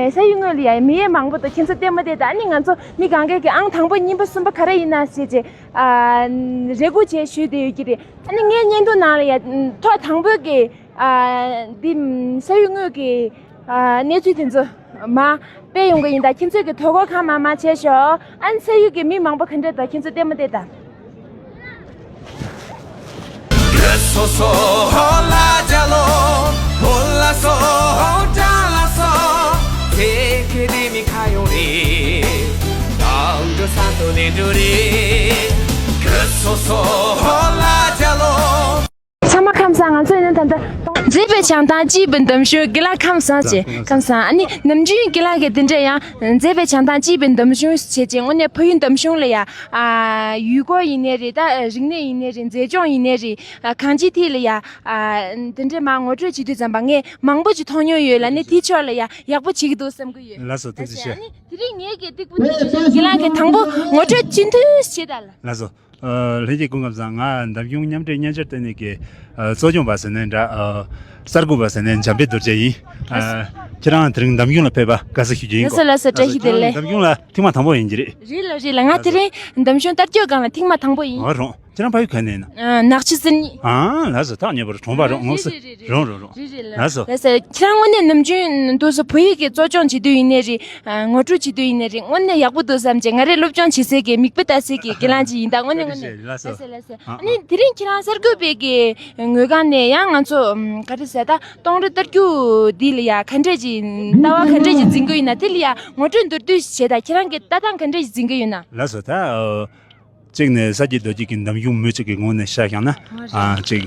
ས་ཡུལ་དངོས་ལ་ཡ་མི་ཡས་མང་པོ་འདུག་ཁྱེད་ཚོ་ལྟད་མོ་དེ་ད་ཨ་ནི་ང་ཚོ་མི་གང་གའི་གི་ཨང་དང་པོ་གཉིས་པ་གསུམ་པ་ག་རེ་ཡིན་ན་ཟེར་བྱས་རེ་སྒུག་བྱས་ཞུས་བསྡད་ཡོད་ཀྱི་རེད། ཨ་ནི་ངའི་བརྙན་ཐུང་ནང་ལ་ཡ་ཐོག་དང་པོའི་གི་ཨ་འདི་ས་ཡུལ་དངོས་ཀྱི་ཨ་གནས་ཚུལ་དེ་ཚོ་མ་སྤེལ་ཡོང་གི་ཡིན། ད་ཁྱེད་ཚོས་ཀྱི་དོ་ཁུར་གང་མང་མང་བྱས་ཤོག་ཨ་ནི་ས་ཡུལ་གྱི་མི་མང་པོ་ག་འདྲ་ད་ཁྱེད་ཚོ་ལྟད་མོ་བལྟས་ད། སོ་སོ་ཧོ་ལ་ཇ་ལོ་ཧོ་ལ་སོ་ཧོ་ཇ་ལ་སོ་ཁེ་ཁེ་དེ་མི་ཁ་ཡོང་རེད། ཚང་མ་ཁམས་བཟང་། ང་ཚོ་ཡིན་ན་ད་ལྟ་མཛེས་པའི་བྱང་ཐང་སྐྱིད་པའི་འདམ་གཞུང་། དགེ་ལགས་ཁམས་བཟང་བྱས། ཁམས་བཟང་། ཨ་ནི་ནམ་རྒྱུན་དགེ་ལགས་ཀྱིས་འདི་འདྲ་ཡང་མཛེས་པའི་བྱང་ཐང་སྐྱིད་པའི་འདམ་གཞུང་བྱས་ཅིང་། དངོས་གནས་ཕ་ཡུལ་འདམ་གཞུང་ལ་ཡ། ཨ། ཡུལ་སྐོར་ཡིན་ནའི་རེད། ད་རིག་གནས་ཡིན་ནའི་རེད། མཛེས་ལྗོངས་ཡིན་ནའི་རེད། ཨ། གང་ཅིའི་ཐད་ལ་ཡ། ཨ། འདི་འདྲའི་མར་ངོ་སྤྲོད་བྱེད་དུས་ཙམ་པ་ངས་མང་པོ་ཅིག་མཐོང་མྱོང་ཡོད་ལ། ནི་དེའི་ཕྱོགས་ལ་ཡ་ཡག་པོ་བྱེད་ཀྱི་འདུག་བསམ་གྱི་ཡོད། ལགས་སོ། ཐུགས་རྗེ་ཆེ། ཨ་ནི་དེ་རིང་ངེད་ཀྱིས་སྟེགས་བུ་དེ་ཚོ་དགེ་ལགས་ཀྱིས་དང་པོ་ངོ་སྤྲོད་ཅི་འདྲ་བྱེད་དང་། ལགས་སོ། ཨ། ལྷན་རྒྱས་སྐུ་ཁམས་བཟང་། ང་འདམ་གཞུང་མཉམ་འབྲེལ་མཉེན་ཆས་ལྟེ་གནས་ཀྱི། ཨ། གཙོ་སྐྱོང་པ་ཟེར་ནའི་འདྲ། ཨ། གསར་འགོད་པ་ཟེར་ནའི་འཇམ་དཔལ་རྡོ་རྗེ་ཡིན། ཨ། ཁྱེད་རང་དེ་རིང་འདམ་གཞུང་ལ་ཕེབས་པ་དགའ་བསུ་ཞུ་རྒྱུ་ཡིན་གོ། ལགས་སོ་ལགས་སོ། བཀྲ་ཤིས་བདེ་ལེགས། ཁྱེད་རང་འདམ་གཞུང་ལ་ཐེངས་མ་དང་པོ་ཡིན་གྱི་རེད། རེད་ལགས་རེད་ལགས། ང་དེ་རིང་འདམ་གཞུང་ལྟ་སྐྱོད་སྒང་ལ་ཐེངས་མ་དང་པོ་ཡིན། ཨོ། རང་། ཁྱེད་རང་ཕ་ཡུལ་ག་ནས་ཡིན་ན། ཨ། ནག་ཆུ་གསེར་རྙེད། ཨ། ལགས་སོ། ཐག་ཉེ་པོ་རེད། གྲོང་པ་རང་ངོས་སུ། རེད་རེད་རེད། རང་རང་རང་། རེད་རེད་ལགས། ལགས་སོ། ལགས་སོ། ཁྱེད་རང་དངོས་གནས་ནམ་རྒྱུན་འདུག་སེ་བོད་ཡིག་གི་གཙོ་སྐྱོང་བྱེད་དུས་ཡིན་ནའི་རེད། ཨ། ངོ་སྤྲོད་བྱེད་དུས་ཡིན་ནའི་རེད། དངོས་གནས་ཡག་པོ་འདུག་བསམ་བྱས། ང་རས་སློབ་སྦྱོང་བྱེད་སའི་གི་མིག་དཔེ་ལྟ་སའི་གི་དགེ་ལགས་ཅིག་ཡིན། ད་དངོས་གནས་དངོས་གནས། ལགས་སོ། ལགས་སོ་ལགས་སོ། ཨ། ཨ་ནི་དེ་རིང་ཁྱེད་རང་གསར་འགོད་པའི་གི་ངོས་སྒང་ནས་ཡང་ང་ཚོ། ཨམ། ག་རེ་ཟེར། ད་སྟོང་རི་རྟ་རྒྱུག་འདི་ལ་ཡ་ག་འདྲས་ཅིག་ལྟ་བ་ག་འདྲས་ཅིག་འཛིན་གི་ཡོད་ན། དེ་ལ་ཡ་ངོ་སྤྲོད་མདོར་བསྡུས་ཤིག་བྱེད་དང་། ཁྱེད་རང་གི་ལྟ་སྟངས་ག་འདྲས་ཅིག་འཛིན་གི་ཡོད་ན། ལགས་སོ། ད། ཨ། གཅིག་ནས་ས་སྐྱེས་རྡོ་སྐྱེས་ཀྱི་འདམ་གཞུང་མུ་མཐུད་ཀྱི་ངོས་ནས་བཤད་བཞག་ན། ཨ། གཅིག་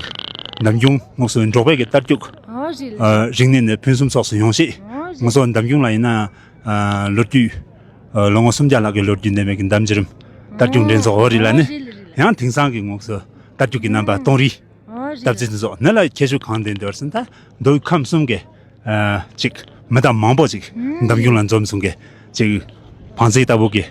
འདམ་གཞུང་དངོས་སུ་འབྲོག་པའི་གི་རྟ་རྒྱུག་ཨ། རིག་གནས་ནས་ཕུན་སུམ་ཚོགས་སུ་ཡོང་ཆེད། ཨ། ངོས་སུ་འདམ་གཞུང་ལ་ཡིན་ན། ཨ། ལོ་རྒྱུས། ཨ། ལོ་ངོ་སུམ་བརྒྱ་ལྷག་གི་ལོ་རྒྱུས་ལྡན་པའི་གི་འདམ་བྱེ་རིམ་རྟ་རྒྱུག་འགྲན་ཚོགས། ཨོ། རེད་ལ་ནི། ཡང་དེང་སང་གི་དངོས་སུ་རྟ་རྒྱུག་གི་རྣམ་པ་སྟོང་རི། རྟ་རྩེད་འདི་ཚོ་ནི་ལ་ཁྱད་ཆོས་གང་ལྡན་འདུག་ཟེར་ན། ད་མདོ་དབུས་ཁམས་གསུམ་གྱི། ཨ། ཅིག་མི་དང་མང་པོ་ཅིག་འདམ་གཞུང་ལ་འཛོམས་སོང་གི། ཅིག་བང་རྩལ་ལྟ་བུ་གི།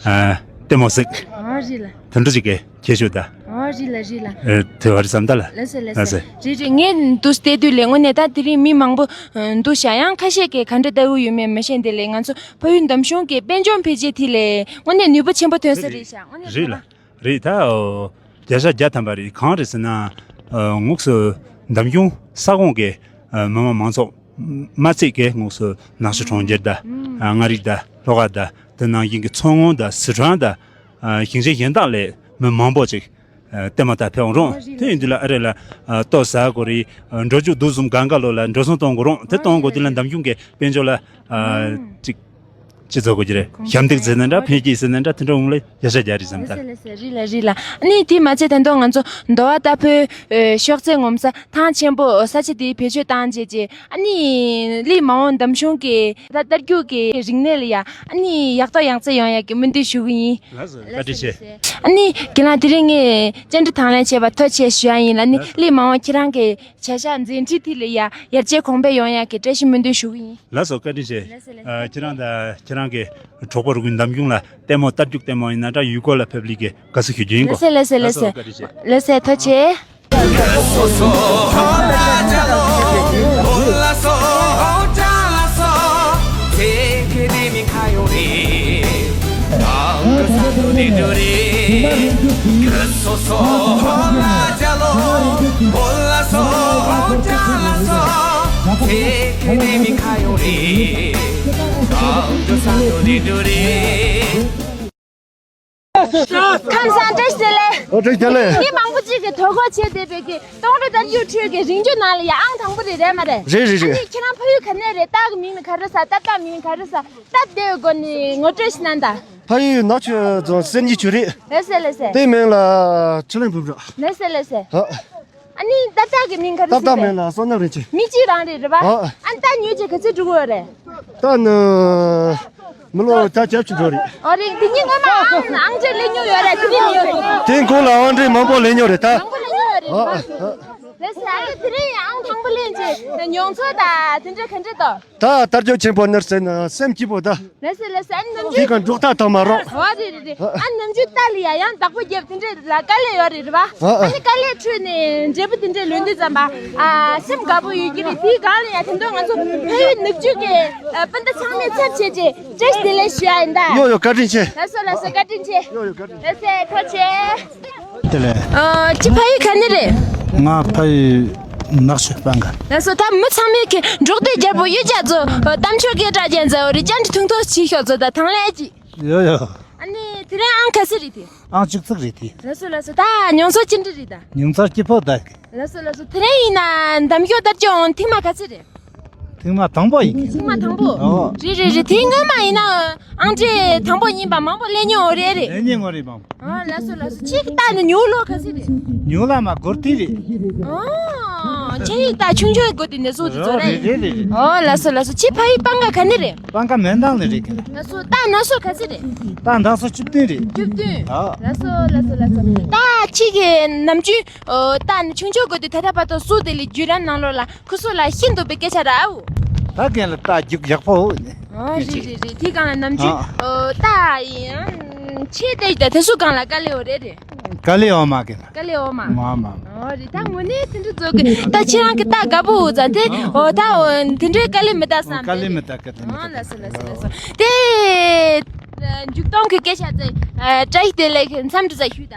ཨ། ལྟད་མོ་གཟིགས། ཨ། རེད་ལ། དེ་འདྲ་ཅིག་གི་ཁྱད་ཆོས་ད། ཨ། རེད་ལ་རེད་ལ། ཨ། དེ་བ་རེད་བསམ་ད་ལ། ལགས་སོ་ལགས་སོ། ལགས་སོ། རེད་རེད། ངས་འདུག་བལྟས་དུས་ལས་དངོས་གནས་ད་དེ་རིང་མི་མང་པོ་འདུག་ཤག་ཡང་ཁ་ཤས་ཀྱིས་ག་འདྲ་ལྟ་གི་ཡོད་མེད་མི་ཤེས། དེ་ལས་ང་ཚོ་ཕ་ཡུལ་འདམ་གཞུང་གི་དཔལ་འབྱོར་འཕེལ་རྒྱས་དེ་ལས་དངོས་གནས་ནུས་པ་ཆེན་པོ་ཐོན་ས་རེད་ཤག་དངོས་གནས། རེད་ལ། རེད། ད། ཨོ། བརྒྱ་ཆ་བརྒྱ་ཐམ་པ་རེད། གང་རེད་ཟེར་ན། ཨ། དངོས་སུ་འདམ་གཞུང་ས་ཁོངས་ཀྱི། ཨ། མི་དམངས་མང་ཚོགས་མ་ཚད་ཀྱིས་དངོས་སུ་ནག་ཆུ་གྲོང་ཁྱེར་དང་། ཨ། མངའ་རིས་དང་ལྷོ་ཁ་དང་། དེ་ནང་བཞིན་གྱི་མཚོ་སྔོན་དང་སི་ཁྲོན་དང་། ཨ། ཞིང་ཆེན་གཞན་དག་ལས་མི་མང་པོ་ཅིག་ཨ། ལྟད་མོ་ལྟ་ཕེབས་འོང་རུང་། དེ་ཡིན་དུས་ལ་ཨ་རེ་ལ། ཨ། ལྟོ་ཟ་དགོས་རེད། ཨ། འགྲོ་རྒྱུག་འདུག་བཟུང་གང་ག་ལོ་ལ་འགྲོ་སོང་གཏོང་དགོས་རུང་། དེ་གཏོང་དགོས་དུས་ལ་འདམ་གཞུང་གི་དཔལ་འབྱོར་ལ། ཨ། ཅིག་ཅི་ཚོ་གོ་གི་རེད། ཞབས་འདེགས་ཟེར་ན་འདྲ། འཕེལ་རྒྱས་ཟེར་ན་འདྲ། དེ་འདྲ་འོང་ལ་བརྒྱ་ཆ་བརྒྱ་རེད་བསམ་ད། ལགས་སོ་ལགས་སོ། རེད་ལ་རེད་ལ། ཨ་ནི་དེ་མ་ཚད་ད་དུང་ང་ཚོ་མདོ་བ་རྟ་ཕོའི་ཨ་གཤོག་རྩལ་ངོམ་ས་ཐང་ཆེན་པོ་ས་ཆ་དེའི་བེད་སྤྱོད་བཏང་བྱས་རྗེས། ཨ་ནི་གླེ་མ་འོངས་འདམ་གཞུང་གི་ད་རྟ་རྒྱུག་གི་རིག་གནས་ལ་ཡ་ཨ་ནི་ཡག་ཐོག་ཡག་བརྩེགས་ཡོང་ཡག་གི་སྨོན་འདུན་ཞུ་གི་ཡིན། ལགས་སོ། བཀའ་དྲིན་ཆེ། ཨ་ནི་རྒན་ལགས་དེ་རིང་ངས་བཅར་འདྲི་དང་ལེན་བྱས་པ་ཐུགས་རྗེ་ཆེ་ཞུ་ཡ་ཡིན་ལ། ཨ་ནི་ལགས་སོ། གླེ་མ་འོངས་ཁྱེད་རང་གི་བྱ་གཞག་འཛིན་ཁྲིད་དེ་ལ་ཡ་ཡར་རྒྱས་གོང་འཕེལ་ཡོང་ཡག་གི་བཀྲ་ཤིས་སྨོན་འདུན་ཞུ་གི་ཡིན། ལགས་སོ། བཀའ་དྲིན་ཆེ། ལགས་སོ་ལགས་སོ། ཨ། ཁྱེད་རང་དང་ཁྱེད་རང་གི་གྲོགས་པོ་རུ་ཀུན་འདམ་གཞུང་ལ་ལྟད་མོ་རྟ་རྒྱུག་ལྟད་མོ་ཡིན་ན་འདྲ། ཡུལ་སྐོར་ལ་ཕེབས་ལི་གི་དགའ་བསུ་ཞུ་རྒྱུ་ཡིན་གོ། ལགས་སོ་ལགས་སོ་ལགས་སོ། བཀའ་དྲིན་ཆེ། ལགས་སོ། ཐུགས་རྗེ་ཆེ། ཁམས་བཟང་། བཀྲ་ཤིས་བདེ་ལེགས། ཨོ། བཀྲ་ཤིས་བདེ་ལེགས། མི་མང་པོ་ཅིག་གིས་དོ་ཁུར་བྱས་བསྡད་པའི་གི་སྟོང་རི་རྟ་རྒྱུག་ཁྲོད་ཀྱི་རིང་རྒྱུག་ནང་ལ་ཡ་ཨང་དང་པོ་རེད། རེད་མ་རེད། རེད་རེད་རེད། ཨ་ནི་ཁྱེད་རང་ཕ་ཡུལ་ག་ནས་རེད། རྟ་གི་མིང་ནི་ག་རེ་ཟེར། རྟ་རྟ་མིང་ག་རེ་ཟེར། སྟབས་བདེ་བའི་སྒོ་ནས་ངོ་སྤྲོད་ཞིག་གནང་དང་། ཕ་ཡུལ་ནག་ཆུ་རྫོང་གསེར་རྙེད་ཆུ་རེད། ལགས་སོ་ལགས་སོ། རྟའི་མིང་ལ་ཆུ་གླིང་བུམ་ར། ལགས་སོ་ལགས་སོ། ཨ། ཨ་ནི་ཏག་ཏག་གི་མིང་ག་རེ་ཟེར། ཏག་ཏག་མིང་ལ་བསོད་ནམས་རིན་ཆེན། མི་གཅིག་རང་རེད། རེད་པ། ཨ། ཨ་ནི་ད་ཉོས་རྗེས་ག་ཚོད་འགྲོ་གི་ཡོད་རེད། ད་ནི་མི་ལོ་ད་བརྒྱད་ཅུ་འགྲོ་རེད། ཨོ་རེད། འདི་གཉིས་སྔོན་མ་ཨང་ཨང་ཆ་ལེན་མྱོང་ཡོད་རེད། དེ་རིང་ལེན་ཡོད་རེད། དེ་གོང་ལ་ཨང་ཆ་མང་པོ་ལེན་མྱོང་རེད་ད། མང་པོ་ལེན་མྱོང་ཡོད་རེད། ཨ། ཨ། ཨ། ལགས་སོ། ཨ་ནི་དེ་རིང་ཡང་ཨང་དང་པོ་ལེན་རྗེས་མྱོང་ཚོར་དང་དེ་འདྲ་ག་འདྲ་འདུག་ད་རྟ་རྒྱུག་ཆེན་པོ་ནར་ཟེར་ན་སེམས་སྐྱིད་པོ་ད། ལགས་སོ་ལགས་སོ། ཨ་ནི་ནམ་དེ་རྒྱུན་ག་འབྲོག་ཐག་ཐག་མ་རོགས། ཨོ་རེད་རེད་རེད། ཨ་ནི་ནམ་རྒྱུན་རྟ་ལ་ཡ་ཡང་བདག་པོ་རྒྱབ་དེ་འདྲ་ལ་དཀའ་ལས་ཡོད་རེད། རེད་པ། ཨ། ཨ་ནི་དཀའ་ལས་ཁྲོད་ནས་འབྲས་བུ་དེ་འདྲ་ལོན་དུས་ཙམ་པ། ཨ། སེམས་དགའ་པོ་ཡོད་ཀྱི་རེད། དེའི་སྒང་ལ་ཡ་དེ་འདྲ་ང་ཚོ་ཕ་ཡུལ་ནག་ཆུ་གི་ཨ་སྤུན་ཟླ་ཚང་མས་ཚབ་བྱས་རྗེས་བཀྲ་ཤིས་བདེ་ལེགས་ཞུ་ཡ་ཡིན་ད། ཡོ་ཡོ། བཀའ་དྲིན་ཆེ། ལགས་སོ་ལགས་སོ། བཀའ་དྲིན་ཆེ། ཡོ་ཡོ། བཀའ་དྲིན། ལགས་སོ། ཐུགས་རྗེ་ཆེ། དེ་ལས། ཨ། ཁྱེད་ཕ་ཡུལ་ག་ནས་རེད། ང་ཕ་ཡུལ་ནག་ཆུ་སྤང་ག། ལགས་སོ། ད་མི་ཚང་མས་ཁྱེད་འབྲོག་སྡེ་རྒྱལ་པོ་གཡུ་བྱ་ཚོ་གཏམ་ཆོས་སྐད་གྲགས་ཅན་ཟེར་བ་རེད། བཅར་འདྲི་ཐུང་ཐུང་ཞིག་ཤོག་ཚོ་ད་དང་ལེན་ཅིག། ཡོ་ཡོ། ཨ་ནི་དེ་རིང་ཨང་ག་ཚོད་རེད་དེ། ཨང་བཅུ་གཅིག་རེད་དེ། ལགས་སོ་ལགས་སོ། ད་མྱོང་ཚོར་ཅི་འདྲ་རེད་ད། མྱོང་ཚོར་སྐྱིད་པོ་ད། ལགས་སོ་ལགས་སོ། དེ་རིང་ཡིན་ན་འདམ་གཞུང་རྟ་རྒྱུག་ཐེངས་མ་ག་ཚོད་རེད། ཐེངས་མ་དང་པོ་ཡིན། ཐེངས་མ་དང་པོ། ཨོ། རེད་རེད་རེད། དེ་སྔོན་མ་ཡིན་ན་ཨང་ཀྲིག་དང་པོ་གཉིས་པ་མང་པོ་སླེབས་མྱོང་རེད་རེད། སླེབས་མྱོང་རེད་མང་པོ། ཨ་ལགས་སོ་ལགས་སོ། ཁྱེད་ཀྱི་རྟ་ནི་ཉོ་ལོ་ག་ཚོད་རེད། ཉོ་ལ་མ་སྒོར་ཐིག་རེད། ཨོ། ཁྱེད་ཀྱི་རྟ་ཆུང་ཆུང་སྒོ་དེ་ནས་བཟོ་དེ་བཟོ་རེད། རེད་རེད་རེད། ཨོ་ལགས་སོ་ལགས་སོ། ཁྱེད་ཕ་ཡུལ་སྤང་ཁ་ག་ནས་རེད། སྤང་ཁ་མེ་འདང་ལ་རེད་གི། ལགས་སོ། རྟ་ན་སོ་ག་ཚོད་རེད། རྟ་ན་སོ་བཅུ་བདུན་རེད། བཅུ་བདུན། ཨ། ལགས་སོ་ལགས་སོ་ལགས་སོ། ད་ཁྱེད་ཀྱི་ནམ་རྒྱུན་ཨོ་རྟ་ནི་ཆུང་ཆུང་སྒོ་དེ་ད་ལྟ་བར་དུ་བཟོ་དེ་ལས་བརྒྱུད་རིམ་ནང་ལོགས་ལ། ཁུ་སུ་ལ་ཤིན་ཏུ་པའི་སྐད་ཆ་ར་འུ། ད་རྒན་ལ་རྟ་རྒྱུག་ཡག་པོ་འོ། ཨོ་རེད་རེད་རེད། དེ་སྒང་ལ་ནམ་རྒྱུན་ཨ། ཨོ་རྟ་ཡིན་ཆེ་དེ་ད་དེ་སུ་སྒང་ལ་དཀའ་ལས་འོ་རེད་རེད། དཀའ་ལས་འོ་མ་རྒན་ལ། དཀའ་ལས་འོ་མ། མ་མ། ཨོ་རེད། ད་དངོས་གནས་དེ་འདྲ་བཟོ་གི། ད་ཁྱེད་རང་གི་རྟ་དགའ་པོ་འུ་ཙང་དེ་ཨོ་ད་འོ་དེ་འདྲའི་དཀའ་ལས་མི་ད་བསམ། དཀའ་ལས་མི་ད་གི་དེ་མི་ཨོ་ད་ལགས་སོ་ལགས་སོ་ལགས་སོ། དེ་མཇུག་སྟོང་གི་སྐད་ཆ་དེ་བཀྲ་ཤིས་བདེ་ལེགས་མཚམས་འདྲི་ས་ཞུས་ད།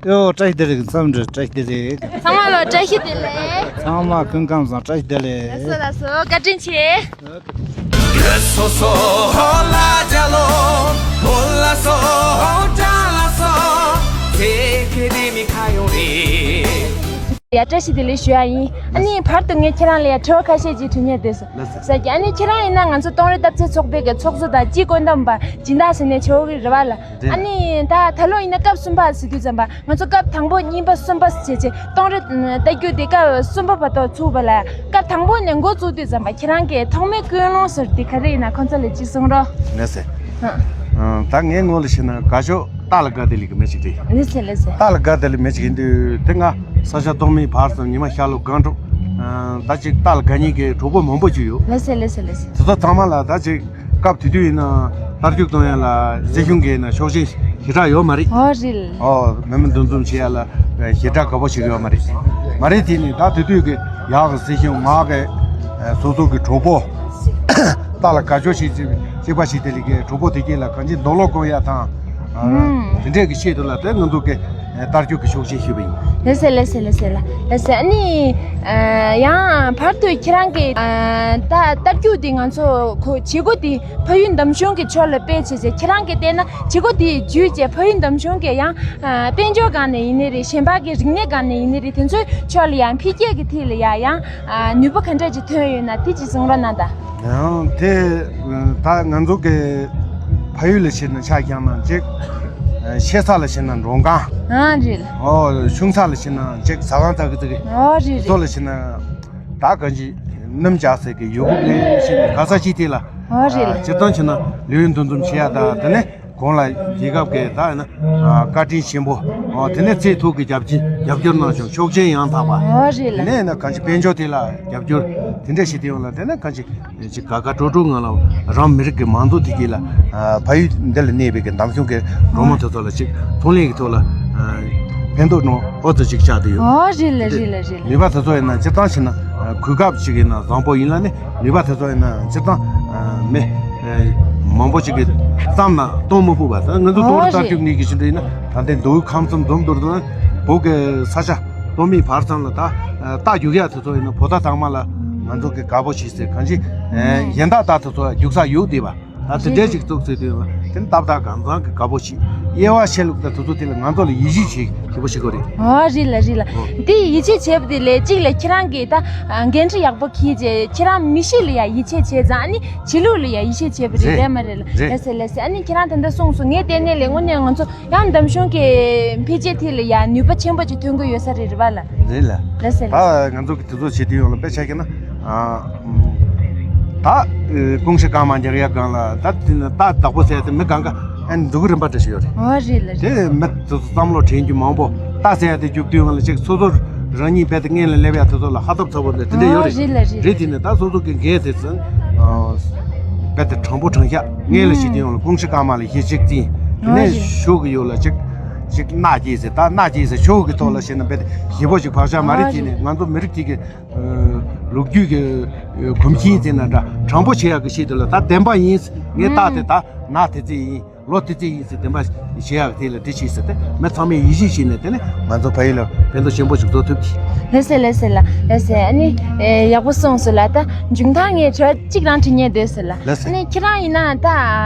ཡོ། བཀྲ་ཤིས་བདེ་ལེགས། འཚམས་འདྲི། བཀྲ་ཤིས་བདེ་ལེགས། ཚང་མ་ལ་བཀྲ་ཤིས་བདེ་ལེགས། ཚང་མ་སྐུ་ཁམས་བཟང་། བཀྲ་ཤིས་བདེ་ལེགས། ལགས་སོ་ལགས་སོ། བཀའ་དྲིན་ཆེ། སོ་སོ་ཧོ་ལ་ཇ་ལོ། ཧོ་ལ་སོ་ཧོ་ཇ་ལ་སོ། ཚེ་ཁེ་རི་མི་ཁ་ཡོང་རེ། ཡ་བཀྲ་ཤིས་བདེ་ལེགས་ཞུ་ཡ་ཡིན། ཨ་ནི་བར་དུ་ངས་ཁྱེད་རང་ལ་ཡ་དྲི་བ་ཁ་ཤས་ཅིག་དྲི་སྙིང་འདོད་སོང་། ལགས་སོ། ཟེར་གྱི། ཨ་ནི་ཁྱེད་རང་ཡིན་ན་ང་ཚོ་སྟོང་རི་སྟབས་རྩེད་ཚོགས་པའི་གི་ཚོགས་གཙོ་དང་སྤྱི་བཀོད་འདོམས་པ་སྦྱིན་བདག་ཟེར་ནས་ཆོག་གི་རེད་བ་ལ། རེད། ཨ་ནི་ད་ད་ལོ་ཡིན་ན་སྐབས་གསུམ་པ་ཟེར་དུས་ཙམ་པ། ང་ཚོ་སྐབས་དང་པོ་གཉིས་པ་གསུམ་པ་བྱས་རྗེས་སྟོང་རི་ལྟ་རྒྱུ་དེ་སྐབས་གསུམ་པ་བར་དུ་ཚུགས་པ་ལ། སྐབས་དང་པོ་ནས་འགོ་བཙུགས་དུས་ཙམ་པ་ཁྱེད་རང་གིས་ཐོག་མའི་ཀུན་སློང་ཟེར་དེ་ག་རེ་ཡིན་ན་ཁོང་ཚོ་ལ་ཅིག་གསུང་རོགས། ལགས་སེ། ཨ། ད་ངའི་ངོས་ལ་བྱས་ན་དགའ་ཕྱོགས་རྟ་ལ་དགའ་བདེ་ལེགས་ཀྱི་མི་ཞིག་རེད། ལགས་སེ་ལགས་སེ། རྟ་ལ་དགའ་བདེ་ལེགས་མི་ཞིག་ཡིན་དུས་དེ་སྔ་ས་ཆ་ཐོག་མའི་བར་ཙམ་ཉི་མ་ཤར་ལྷོ་སྒང་དྲུག་ཨ། ད་ཅིག་རྟ་ལ་དགའ་མཁན་གྱི་གྲོགས་པོ་མང་པོ་ཅིག་ཡོད། ལགས་སེ་ལགས་སེ་ལགས་སེ། དེ་ཚོ་ཚང་མ་ལ་ད་ཅིག་སྐབས་དེ་དུས་ཡིན་ན་རྟ་རྒྱུག་གཏོང་ཡ་ལ་སྲིད་གཞུང་གི་ཡིན་ན་ཆོག་མཆན་ཞེ་དྲག་ཡོད་མ་རེད། ཨོ་རེད། ཨོ་མི་མི་འདུ་འཛོམས་བྱེད་ཡ་ལ་ཞེ་དྲག་དགའ་པོ་ཞིག་ཡོད་མ་རེད། མ་རེད། དེ་ནི་ད་དེ་དུས་ཀྱི་ཡག་གི་སྲིད་གཞུང་མ་གི་སོ་སོ་གི་གྲོགས་པོ་རྟ་ལ་དགའ་ཕྱོགས་ཞིག་ཅིག་ཅིག་པ་ཞིག་དེ་ལ་གི་གྲོགས་པོ་དེ་གྱད་ལ་གང་ཅི་རྡོག་ལོག་བཀོད་ཡ་དང་། ཨ། དེ་འདྲས་ཀྱི་ཆེད་དུ་ལ་དེ་ང་ཚོ་གི་རྟ་རྒྱུག་གི་ཆོག་མཆན་ཞུས་པ་ཡིན། ལགས་སེ་ལགས་སེ་ལགས་སེ་ལགས་སེ། ཨ་ནི་ཨ་ཡང་བར་དུ་ཁྱེད་རང་གི་ཨ་ད་རྟ་རྒྱུག་དེ་ང་ཚོ་ཁོ་བྱེད་སྒོ་དེ་ཕ་ཡུལ་འདམ་གཞུང་གི་ཕྱོགས་ལ་སྤེལ་བྱས་རྗེས་ཁྱེད་རང་གིས་བལྟས་ན་བྱེད་སྒོ་དེ་བརྒྱུད་བྱས་ཕ་ཡུལ་འདམ་གཞུང་གི་ཡང་ཨ་དཔལ་འབྱོར་སྒང་ནས་ཡིན་ནི་རེད། གཞན་པ་གི་རིག་གནས་སྒང་ནས་ཡིན་ནི་རེད། དེ་ཚོའི་ཕྱོགས་ལ་ཡང་འཕེལ་རྒྱས་ཀྱི་ཐད་ལ་ཡང་ཡང་ཨ་ནུས་པ་ག་འདྲ་ཅིག་ཐོན་ཡོད་ན་དེ་ཅིག་གསུང་རོགས་གནང་དང་། ཡང་དེ་ད་ང་ཚོ་གི་ཕ་ཡུལ་ལ་བྱས་ན་ཆ་བཞག་ན་གཅིག་ཆེ་ས་ལ་བྱས་ན་མགྲོན་ཁང་། ཨ་རེད། ཨོ་ཆུང་ས་ལ་བྱས་ན་གཅིག་ཟ་ཁང་ཚ་གི་ཚ་གི། ཨོ་རེད་རེད། ཚོ་ལ་བྱས་ན་ད་གང་ཅི་སྣུམ་འཇགས་ཟེར་གི་ཡོད་གི་རེད། བྱས་ན་ག་ས་ཅི་དེ་ལ། ཨོ་རེད། སྤྱིར་བཏང་བྱས་ན་ལུས་འདུ་འཛོམས་བྱེད་ཡ་ད་དེ་ནས། གོང་ལ་རྒྱལ་ཁབ་ཀྱི་ད་ཡིན་ན་བཀའ་དྲིན་ཆེན་པོ། དེ་ནས་ཚེ་ཐུག་གི་རྒྱབ་ཆེན་རྒྱབ་སྐྱོར་གནང་བྱུང་། ཆོག་མཆན་ཡང་དག་པ། ཨོ་རེད་ལ། དེ་ནས་ཡིན་ན་གང་ཅི་དཔལ་འབྱོར་དེ་ལ་རྒྱབ་སྐྱོར་དེ་འདྲ་ཞིག་དེ་ཡོང་ལ་དེ་ནས་གང་ཅི་ཅིག་དགའ་དགའ་སྤྲོ་སྤྲོ་ངང་ལ་རང་མི་རིགས་ཀྱི་མང་གཙོ་དེ་གྱིས་ལ་ཕ་ཡུལ་འདི་ལ་གནས་པའི་གི་འདམ་གཞུང་གི་འབྲོག་མོ་དེ་ཚོ་ལ་ཅིག་ཚོང་ལས་ཀྱི་ཐོག་ལ་ཕན་ཐོགས་གནང་ཨོ་ཙི་ཅིག་ཆགས་དེ་ཡོད། ཨོ་རེད་ལ་རེད་ལ་རེད་ལ། ནུས་པ་དེ་ཚོ་ཡིན་ན་སྤྱིར་བཏང་བྱས་ན་གོ་སྐབས་ཅིག་ཡིན་ན་བཟང་པོ་ཡིན་ལ་ནི་ནུས་པ་དེ་ཚོ་ཡིན་ན་སྤྱིར་བཏང་མི། མང་པོ་ཞིག་གིས་བསམ་ན་གཏོང་མི་ཕོད་པ་དང་། ང་ཚོ་ཨོ་གཏོང་རེ་རེད། ལྟ་རྒྱུ་ངེས་ཀྱི་ཕྱིར་འདྲ་ཡིན་ན་ད་ལྟའི་མདོ་དབུས་ཁམས་གསུམ་འཛོམས་འདུར་དུ་བོད་ཀྱི་ས་ཆ་སྟོད་སྨད་བར་གསུམ་ལ་ད་རྟ་རྒྱུག་ཡག་དེ་ཚོ་ཡིན་ན་བོད་ཟླ་དང་མ་ལ་ང་ཚོ་གི་དགའ་པོ་བྱེད་ཟེར་གང་ཅི་གཞན་དག་རྟ་དེ་ཚོ་རྒྱུག་ས་ཡོད་བསྡད་པ་ད་དེ་འདྲས་ཅིག་བཙུགས་ཟེར་དུས་དེ་ནི་ཏག་ཏག་གང་ཚང་གི་དགའ་པོ་བྱེད། དབྱེ་བ་ཕྱེ་ལུགས་དང་དེ་ཚོ་དེ་ལ་ང་ཚོ་ལ་ཡིད་ཆེས་བྱེད་ཞེ་པོ་ཞིག་དགོས་རེད། ཨོ་རེད་ལ་རེད་ལ། འདི་ཡིད་ཆེས་བྱེད་པ་དེ་ལས་གཅིག་ལ་ཁྱེད་རང་གིས་ད་འགན་འཁྲི་ཡག་པོ་འཁྱེར་རྗེས་ཁྱེད་རང་མི་གཤིས་ལ་ཡང་ཡིད་ཆེས་བྱས་ཙང་ཨ་ནི་བྱེད་ལུགས་ལ་ཡང་ཡིད་ཆེས་བྱས་པ་རེད། རེད། རེད་མ་རེད་ལ། རེད། ལགས་སེ་ལགས་སེ། ཨ་ནི་ཁྱེད་རང་ད་ལྟ་གསུངས་སོང་། ངས་བལྟས་ནས་ལས་དངོས་གནས་ང་ཚོ་ཡང་འདམ་གཞུང་གི་འཕེལ་རྒྱས་ཐད་ལ་ཡང་ནུས་པ་ཆེན་པོ་ཅིག་ཐོན་གྱི་ཡོད་ས་རེད། རེད་པ་ལ། རེད་ལ། ལགས་སེ་ལགས་སེ། ད་ང་ཚོ་གི་དེ་ཚོ་བྱེད་དུས་ཡོང་ལ་དཔེ་ཆ་བཞག་ན། ཨ། ད། ཀུང་ཤི་རྐང་མ་རྒྱག་ཡ་སྒང་ལ་ད་དེ་ནི་རྟ་བདག་པོ་ཟེར་ཡ་དེ་མི་གང་ག་ཨ་ནི་འདུག་གི་རིམ་པ་འདྲ་ཞིག་ཡོད་རེད། ཨོ་རེད་ལ་རེད། དེ་མི་དེ་ཚོ་བསམ་བློ་དྲན་རྒྱུ་མང་པོ། རྟ་ཟེར་ཡ་དེ་རྒྱུག་དུས་སྒང་ལ་ཅིག་སོ་སོ་རང་ཉིད་རྦད་དེ་སྔོན་ལ་སླེབས་ཡ་དེ་ཚོ་ལ་ཧ་ཐབ་ཚ་པོ་འདྲ་དེ་འདྲ་ཡོད་རེད། ཨོ་རེད་ལ་རེད། རེད་དེ་ནི་ད་སོ་སོ་གི་འགན་དེ་ཚོ་རྦད་དེ་དྲང་པོ་དྲང་བཞག་སྔོན་ལ་བྱེད་དུས་ཡོང་ལ་ཀུང་ཤི་རྐང་མ་ལ་གཞི་གཅིག་བརྩིས། དེ་ནས་ཨོ་རེད། ཤུགས་ཀྱི་ཡོད་ལ་ཅིག་ཅིག་མནའ་སྐྱེལ་ཟེར། ད་མནའ་སྐྱེལ་ཟེར་ཤུགས་ཀྱི་ཐོག་ལ་བྱས་ན་རྦད་དེ་ཞེ་པོ་ཅིག་བག་ཆགས་མ་རེད། ཨོ་དེ་ནི་རེད། ང་ཚོ་མི་རིགས་གཅིག་གི་ལོ་རྒྱུས་ཀྱི་གོམས་གཤིས་ཟེར་ན་འདྲ་དྲང་པོ་བྱེད་ཡག་གི་ཆེད་དུ་ལ་ད་བདེན་པ་ཡིན། ངའི་རྟགས་དེ་ད་ན་དེ་ཚེ་ཡིན། ལོ་དེ་ཚེ་ཡིན་ཟེར་བདེན་པ་བྱེད་ཡག་དེ་ལ་དེ་བྱེད་ཟེར་ཏེ་མི་ཚང་མས་ཡིད་ཆེས་བྱས་ནས་དེ་ནི་ང་ཚོ་ཕ་ཡུལ་ལ་ཕན་ཐོགས་ཆེན་པོ་ཞིག་བཟོ་ཐུབ་ཀྱི། ལགས་སེ་ལགས་སེ་ལ། ལགས་སེ། ཨ་ནི་ཡག་པོ་གསུངས་སོང་ལ། ད་མཇུག་མཐར་ངས་དྲི་བ་གཅིག་རང་དྲི་སྙིང་འདོད་ཟེར་ལ། ལགས་སེ། ཨ་ནི་ཁྱེད་རང་ཡིན་ན་ད་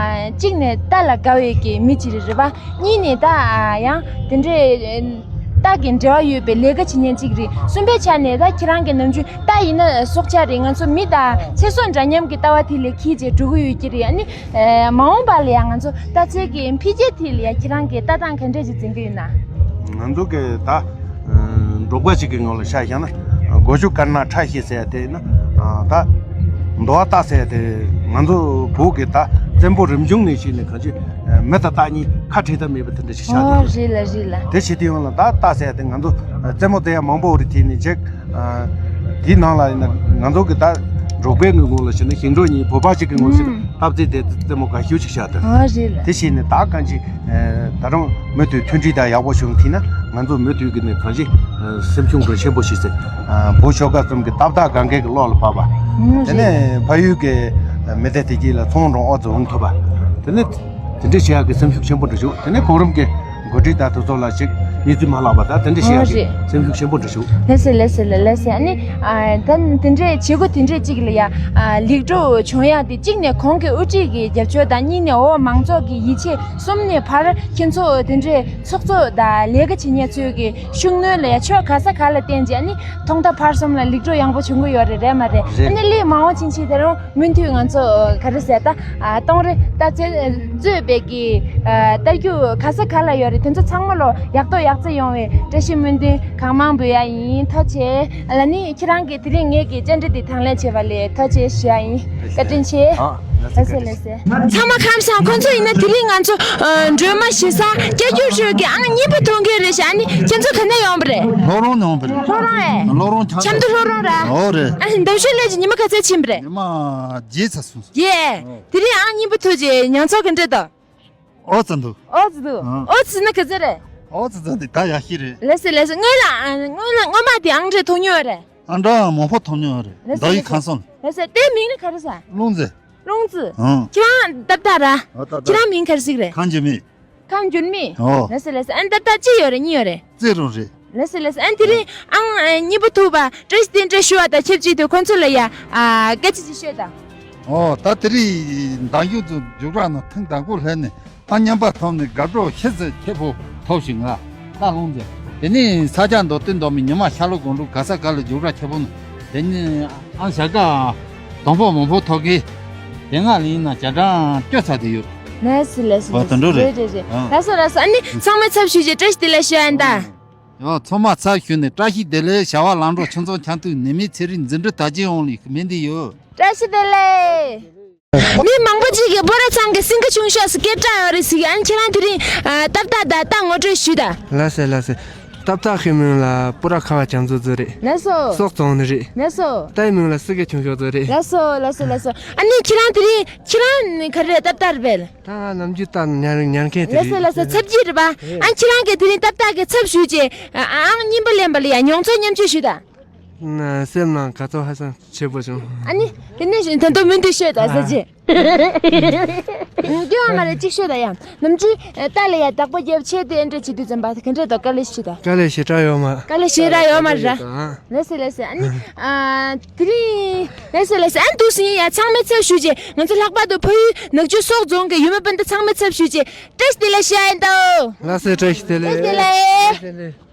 གཅིག་ནས་རྟ་ལ་དགའ་བའི་གི་མི་གཅིག་རེད་རེད་པ། གཉིས་ནས་ད་ཡང་དེ་འདྲའི་རྟ་ ལྟ་གི་འབྲེལ་བ་ཡོད་པའི་ལས་ཀ་བྱེད་མཁན་གཅིག་རེད། གསུམ་པའི་ཆ་ནས་ད་ཁྱེད་རང་གི་ནམ་རྒྱུན་ལྟ་ཡིན་ན་སྲོག་ཆགས་རེད། ང་ཚོ་མི་དང་ཚེ་སྲོག་འདྲ་མཉམ་གྱི་ལྟ་བ་དེ་ལས་འཁྱེར་བྱས་འགྲོ་གི་ཡོད་ཀྱི་རེད། ཨ་ནི་མ་འོངས་པ་ལ་ཡང་ང་ཚོ་ལྟ་ཚལ་གྱི་འཕེལ་རྒྱས་དེ་ལ་ཡང་ཁྱེད་རང་གིས་ལྟ་སྟངས་ག་འདྲ་ཞིག་འཛིན་གྱི་ཡོད་ན། ང་ཚོ་གི་ད་འབྲོག་པ་ཞིག་གི་ངོས་ལ་ཆ་བཞག་ན། སྒོ་ཕྱུགས་དཀར་ནག་ཁྲ་ཤིས་ཟེར་ཡ་དེ་ཡིན་ན། ད་འདོ་བ་སྟག་ཟེར་ཡ་དེ་ང་ཚོ་བོད་ཀྱི་ད་བཙན་པོ་རིམ་བྱུང་ནས་བྱས་ནས་གང་ཅི་མི་དང་སྟག་གཉིས་ཁ་བྲལ་ཐབས་མེད་པ་དེ་འདྲ་ཞིག་ཆགས་ཨོ་ཡོད། རེད་ལ་རེད་ལ། དེ་བྱེད་དུས་ཡང་ལ་ད་སྟག་ཟེར་ཡ་དེ་ང་ཚོ་རྩེད་མོ་རྩེ་ཡ་མང་པོ་རེད། དེ་ནས་ཅིག་དེའི་ནང་ལ་ཡིན་ན་ང་ཚོ་གི་ད་འབྲོག་པའི་ངོས་ལ་བྱས་ན་ཞིང་འབྲོག་གཉིས་བོད་པ་ཞིག་གི་ངོས་ཟིན་ཨུམ། སྟག་རྩེད་དེ་རྩེད་མོ་དགའ་ཤོས་ཅིག་ཆགས་འདུག་ཨོ་རེད་ལ། དེ་བྱས་ནས་ད་གང་ཅི་ད་རུང་མུ་མཐུད་མཐུན་སྒྲིལ་དང་ཡག་པོ་བྱུང་ཐིག་ན་ང་ཚོ་མུ་མཐུད་ཀྱི་ནས་གང་ཅི་སེམས་ཤུགས་འགྲོ་ཆེན་པོ་ཞིག་ཟེར། བོད་ཆོལ་ཁ་གསུམ་གྱི་ཏག་ཏག་གང་གའི་གི་བློ་ལ་བབས་པ། ཨོ་དེ་རེད། ནས་ཕ་ཡུལ་གྱི་མི་སྡེ་དེ་གྱིས་ལ་ཚོང་འགྲོ་ཨོ་ཙི་འོང་ཐུབ་པ། དེ་ནས། དེ་འདྲས་བྱེད་ཡག་གི་སེམས་ཤུགས་ཆེན་པོ་འདྲ་བྱུང་། དེ་ནས་གོ་རིམ་གྱི་འགོ་ཁྲིད་དང་དེ་ཚོ་ལ་ཅིག་གནས་ཚུལ་མ་ལྷག་པ་དང་དེ་འདྲས་བྱེད་ཡག་གི་ཨོ་རེད། སེམས་ཤུགས་ཆེན་པོ་འདྲ་བྱུང་། ལགས་སེ་ལགས་སེ་ལགས་ལགས་སེ། ཨ་ནི་ཨ་ད་དེ་འདྲས་བྱེད་སྒོ་དེ་འདྲས་ཅིག་ལ་ཡ་ཨ་ལེགས་གྲུབ་བྱུང་ཡག་དེ་གཅིག་ནས་གོང་གི་དབུ་ཁྲིད་ཀྱི་རྒྱབ་སྐྱོར་དང་གཉིས་ནས་འོ་མང་ཚོགས་ཀྱི་ཡིད་ཆེས། གསུམ་ནས་ཕར་ཁྱེད་ཚོ་དེ་འདྲས་ཚོགས་གཙོ་དང་ལས་ཀ་བྱེད་མཁན་ཚོས་ཀྱི་ཤུགས་སྣོན་ལ་ཡ་ཕྱོགས་ག་ས་ག་ལ་བརྟེན་བྱས་ཨ་ནི་ཐོག་མཐའ་བར་གསུམ་ལ་ལེགས་གྲུབ་ཡག་པོ་བྱུང་གི་ཡོད་རེད། རེད་མ་རེད། རེད། ཨ་ནི་ལས་མང་བ་ཕྱིན་ཕྱིན་དེ་རུང་མུ་མཐུད་ང་ཚོ་ག་རེ་ཟེར་ད་ཨ་གཏོང་རེས་ད་ཚེ་གཙོས་པའི་གི་ཨ་ལྟ་རྒྱུ་ག་ས་ག་ལ་ཡོད་རེད། དེ་ཚོ་ཚང་མ་ལོ་ཡག་ཏོ་ཡག་རྩེ་ཡོང་བའི་བཀྲ་ཤིས་སྨོན་འདུན་གང་མང་འབུལ་ཡ་ཡིན། ཐུགས་རྗེ་ཆེ་ལ། ནི་ཁྱེད་རང་གིས་དེ་རིང་ངེད་ཀྱི་བཅར་འདྲི་འདི་དང་ལེན་བྱས་པ་ལ་ཐུགས་རྗེ་ཆེ་ཞུ་ཡ་ཡིན། བཀའ་དྲིན་ཆེ། ཨ་ལགས་སོ་ལགས་སོ་ལགས་སོ། ཚང་མ་ཁམས་བཟང་། ཁོང་ཚོ་ཡིན་ན་དེ་རིང་ང་ཚོ་ཨ་སྒྲོལ་མ་ཞེ་ས་སྐྱབས་རྗེ་ཁྲི་གི་ཨང་གཉིས་པ་ཐོན་མཁན་རེད་ཤག་ཨ་ནི་ཁྱེད་ཚོ་ག་ནས་ཡོང་བ་རེད། ལྷོ་རོང་ནས་ཡོང་བ་རེད། ལྷོ་རོང་ཨེ། ལྷོ་རོང་ཆབ་ཆབ་མདོ་ལྷོ་རོང་ར། ཨོ་རེད། ཨ་ནི་འདབ་ཤོད་སླེབས་ཀྱི་ཉི་མ་ག་ཚོད་ཕྱིན་པ་རེད། ཉི་མ་བརྒྱད་ཙམ་སོང་། ཡེ། ཨོ། དེ་རིང་ཨང་གཉིས་པ་ཐོན་རྗེས་མྱོང་ཚོར་ག་འདྲ་འདུག་ཨོ་ཙི་འདུག་ཨོ་ཙི་འདུག་ཨང་། ཨོ་ཙི་ན་ག་ཚོད་རེད། ཨོ་ཙི་ཙི་འདི་ད་ཡག་ཤོས་རེད། ལགས་སེ་ལགས་སེ། སྔོན་ལ་ཨ་སྔོན་ལ་སྔོན་མ་དེ་ཨང་གྲངས་ཐོབ་མྱོང་ཡོད་རེད། ཨང་གྲངས་མང་པོ་ཐོབ་མྱོང་ཡོད་རེད། ལགས་སེ་ཟླ་ཡི་ལགས་སེ། ཁང་སོང་། ལགས་སེ་དེའི་མིང་ནི་ག་རེ་ཟེར། རླུང་རྩེ། རླུང་རྩེ། ཨང་། ཁྱེད་རང་ཏག་ཏག་ར། ཨོ་ཏག་ཏག་ཁྱེད་རང་མིང་ག་རེ་ཟེར་གི་རེད། ཁམས་འགྱུར་མེད། ཁམས་འགྱུར་མེད། ཨོ། ལགས་སེ་ལགས་སེ། ཨ་ནི་ཏག་ཏག་གཅིག་ཡོད་རེད་གཉིས་ཡོད་རེད། རྩེ་རུ་རེད། ལགས་སེ་ལགས་སེ། ཨ་ནི་དེ་རིང་ཨང་གཉིས་པ་ཐོབ་པ་བཀྲ་ཤིས་རྟེན་འབྲེལ་ཞུ་བ་དང་ཆབས་ཅིག་ཏུ་ཁོང་ཚོ་ལ་ཡ་ཨ་སྐད་ཆ་ཅིག་ཤོད་དང་། ཨོ་ད་དེ་རིང་མདང་དགོང་དུ་རྒྱུགས་ར་ནང་ཐེངས་དང་པོ་སླེབས་ནས་ཨང་གཉིས་པ་ཐོབ་ནས་དགའ་སྤྲོ་ཤེས་ཚད་ཆེ་པོ་ཐོབ་ཤིང་ལ་ད་ལོངས་ཏེ། དེ་ནས་ས་ཆ་མདོ་སྟོད་མདོ་སྨད་ཉི་མ་ཤར་ལྷོ་སྒང་དྲུག་ག་ས་ག་ལ་རྒྱུགས་ར་ཆེ་པོ་ནང་དེ་ནས་ཨང་བཞི་ཀ་དང་པོ་མང་པོ་ཐོབ་གི། དེ་སྔ་ལ་ཡིན་ན་ཇ་གྲང་སྐྱོ་ཚ་དེ་ཡོད། ལགས་སེ་ལགས་སེ། ཨོ་དེ་འདྲ་རེད། རེད་རེད་རེད། ཨང་། ལགས་སོ་ལགས་སོ། ཨ་ནི་ཚང་མས་ཚབ་ཞུས་བྱས་བཀྲ་ཤིས་བདེ་ལེགས་ཞུ་ཡ་ཡིན་ད། ཡང་ཚང་མ་ཚབ་ཞུས་ནས་བཀྲ་ཤིས་བདེ་ལེགས། བྱ་བ་ལམ་འགྲོ་ཁྱིམ་ཚང་ཁྱིམ་དུ་ནད་མེད་ཚེ་རིང་འཛིན་གྲྭ་དར་རྒྱས་ཡོང་ལེགས་སྨོན་འདུན་ཡོད། བཀྲ་ཤིས་བདེ་ལེགས། མི་མང་པོ་ཅིག་གིས་སྤོ་ར་ཚང་གི་སིང་ག་ཆུང་ཤོས་སུ་སྐད་གྲགས་ཡོད་རེད་ཟེར་གི། ཨ་ནི་ཁྱེད་རང་དེ་རིང་ཨ་ཏག་ཏག་དང་ཏག་ངོ་སྤྲོད་ཞུས་དང་། ལགས་སེ་ལགས་སེ། ཏག་ཏག་གི་མིང་ལ་སྤོ་ར་ཁ་བ་ལྕམ་ཚོ་ཚོ་རེད། ལགས་སོ། སོག་རྫོང་ནས་རེད། ལགས་སོ། ཏག་ཡི་མིང་ལ་སིང་ག་ཆུང་ཤོས་ཚོ་རེད། ལགས་སོ་ལགས་སོ་ལགས་སོ། ཨ་ནི་ཁྱེད་རང་དེ་རིང་ཁྱེད་རང་ག་རེ་རེད། ཏག་ཏག་རེད་པས། ད་ང་ནམ་རྒྱུན་ཏག་ཉར་ཉར་མཁན་དེ་ལགས་སོ་རེད། ལགས་སོ། ཚབ་ཀྱི་རེད་པ། ཨ་ཁྱེད་རང་གིས་དེ་རིང་ཏག་ཏག་གི་ཚབ་ཞུས་བྱས་ཨ་ཨང་གཉིས་པ་ལེན་པ་ལ་ཡ་མྱོང་ཚོར་མཉམ་སྤྱོད་ཞུས་དང་། ན་སེམས་ནང་དགའ་ཚོར་ཧ་ཅང་ཆེ་པོ་བྱུང་། ཨ་ནི་དེ་ནས་ད་དུང་མུ་མཐུད་ཤོད་དང་ཟེར་གྱི། སྐྱོ་བ་མ་རེད། གཅིག་ཤོད་དང་ཡ། ནམ་རྒྱུན་ཏག་ལ་ཡ་བདག་པོ་རྒྱབ་ཆེད་དུ་ཨེ་འདྲ་བྱེད་དུས་ཙམ་པ་ག་འདྲས་དང་དཀའ་ལས་ཞུ་དང་། དཀའ་ལས་ཞེ་དྲག་ཡོད་མ། དཀའ་ལས་ཞེ་དྲག་ཡོད་མ་རེད། ལགས་སེ་ལགས་སེ། ཨ་ནི་ཨ་དེ་རིང་ལགས་སེ་ལགས་སེ། ཨ་ནི་འདུག་སེ་ཡིན་ཡ། ཚང་མས་ཚབ་ཞུས་བྱས་ང་ཚོ་ལྷག་པར་དུ་ཕ་ཡུལ་ནག་ཆུ་སོག་རྫོང་གི་ཡུལ་མི་སྤུན་ཟླ་ཚང་མས་ཚབ་ཞུས་བྱས་བཀྲ་ཤིས་བདེ་ལེགས་ཞུ་ཡ་ཡིན་ད། ལགས་སེ་བཀྲ་ཤིས་བདེ་ལེགས། བཀྲ་ཤིས་བདེ་ལེགས།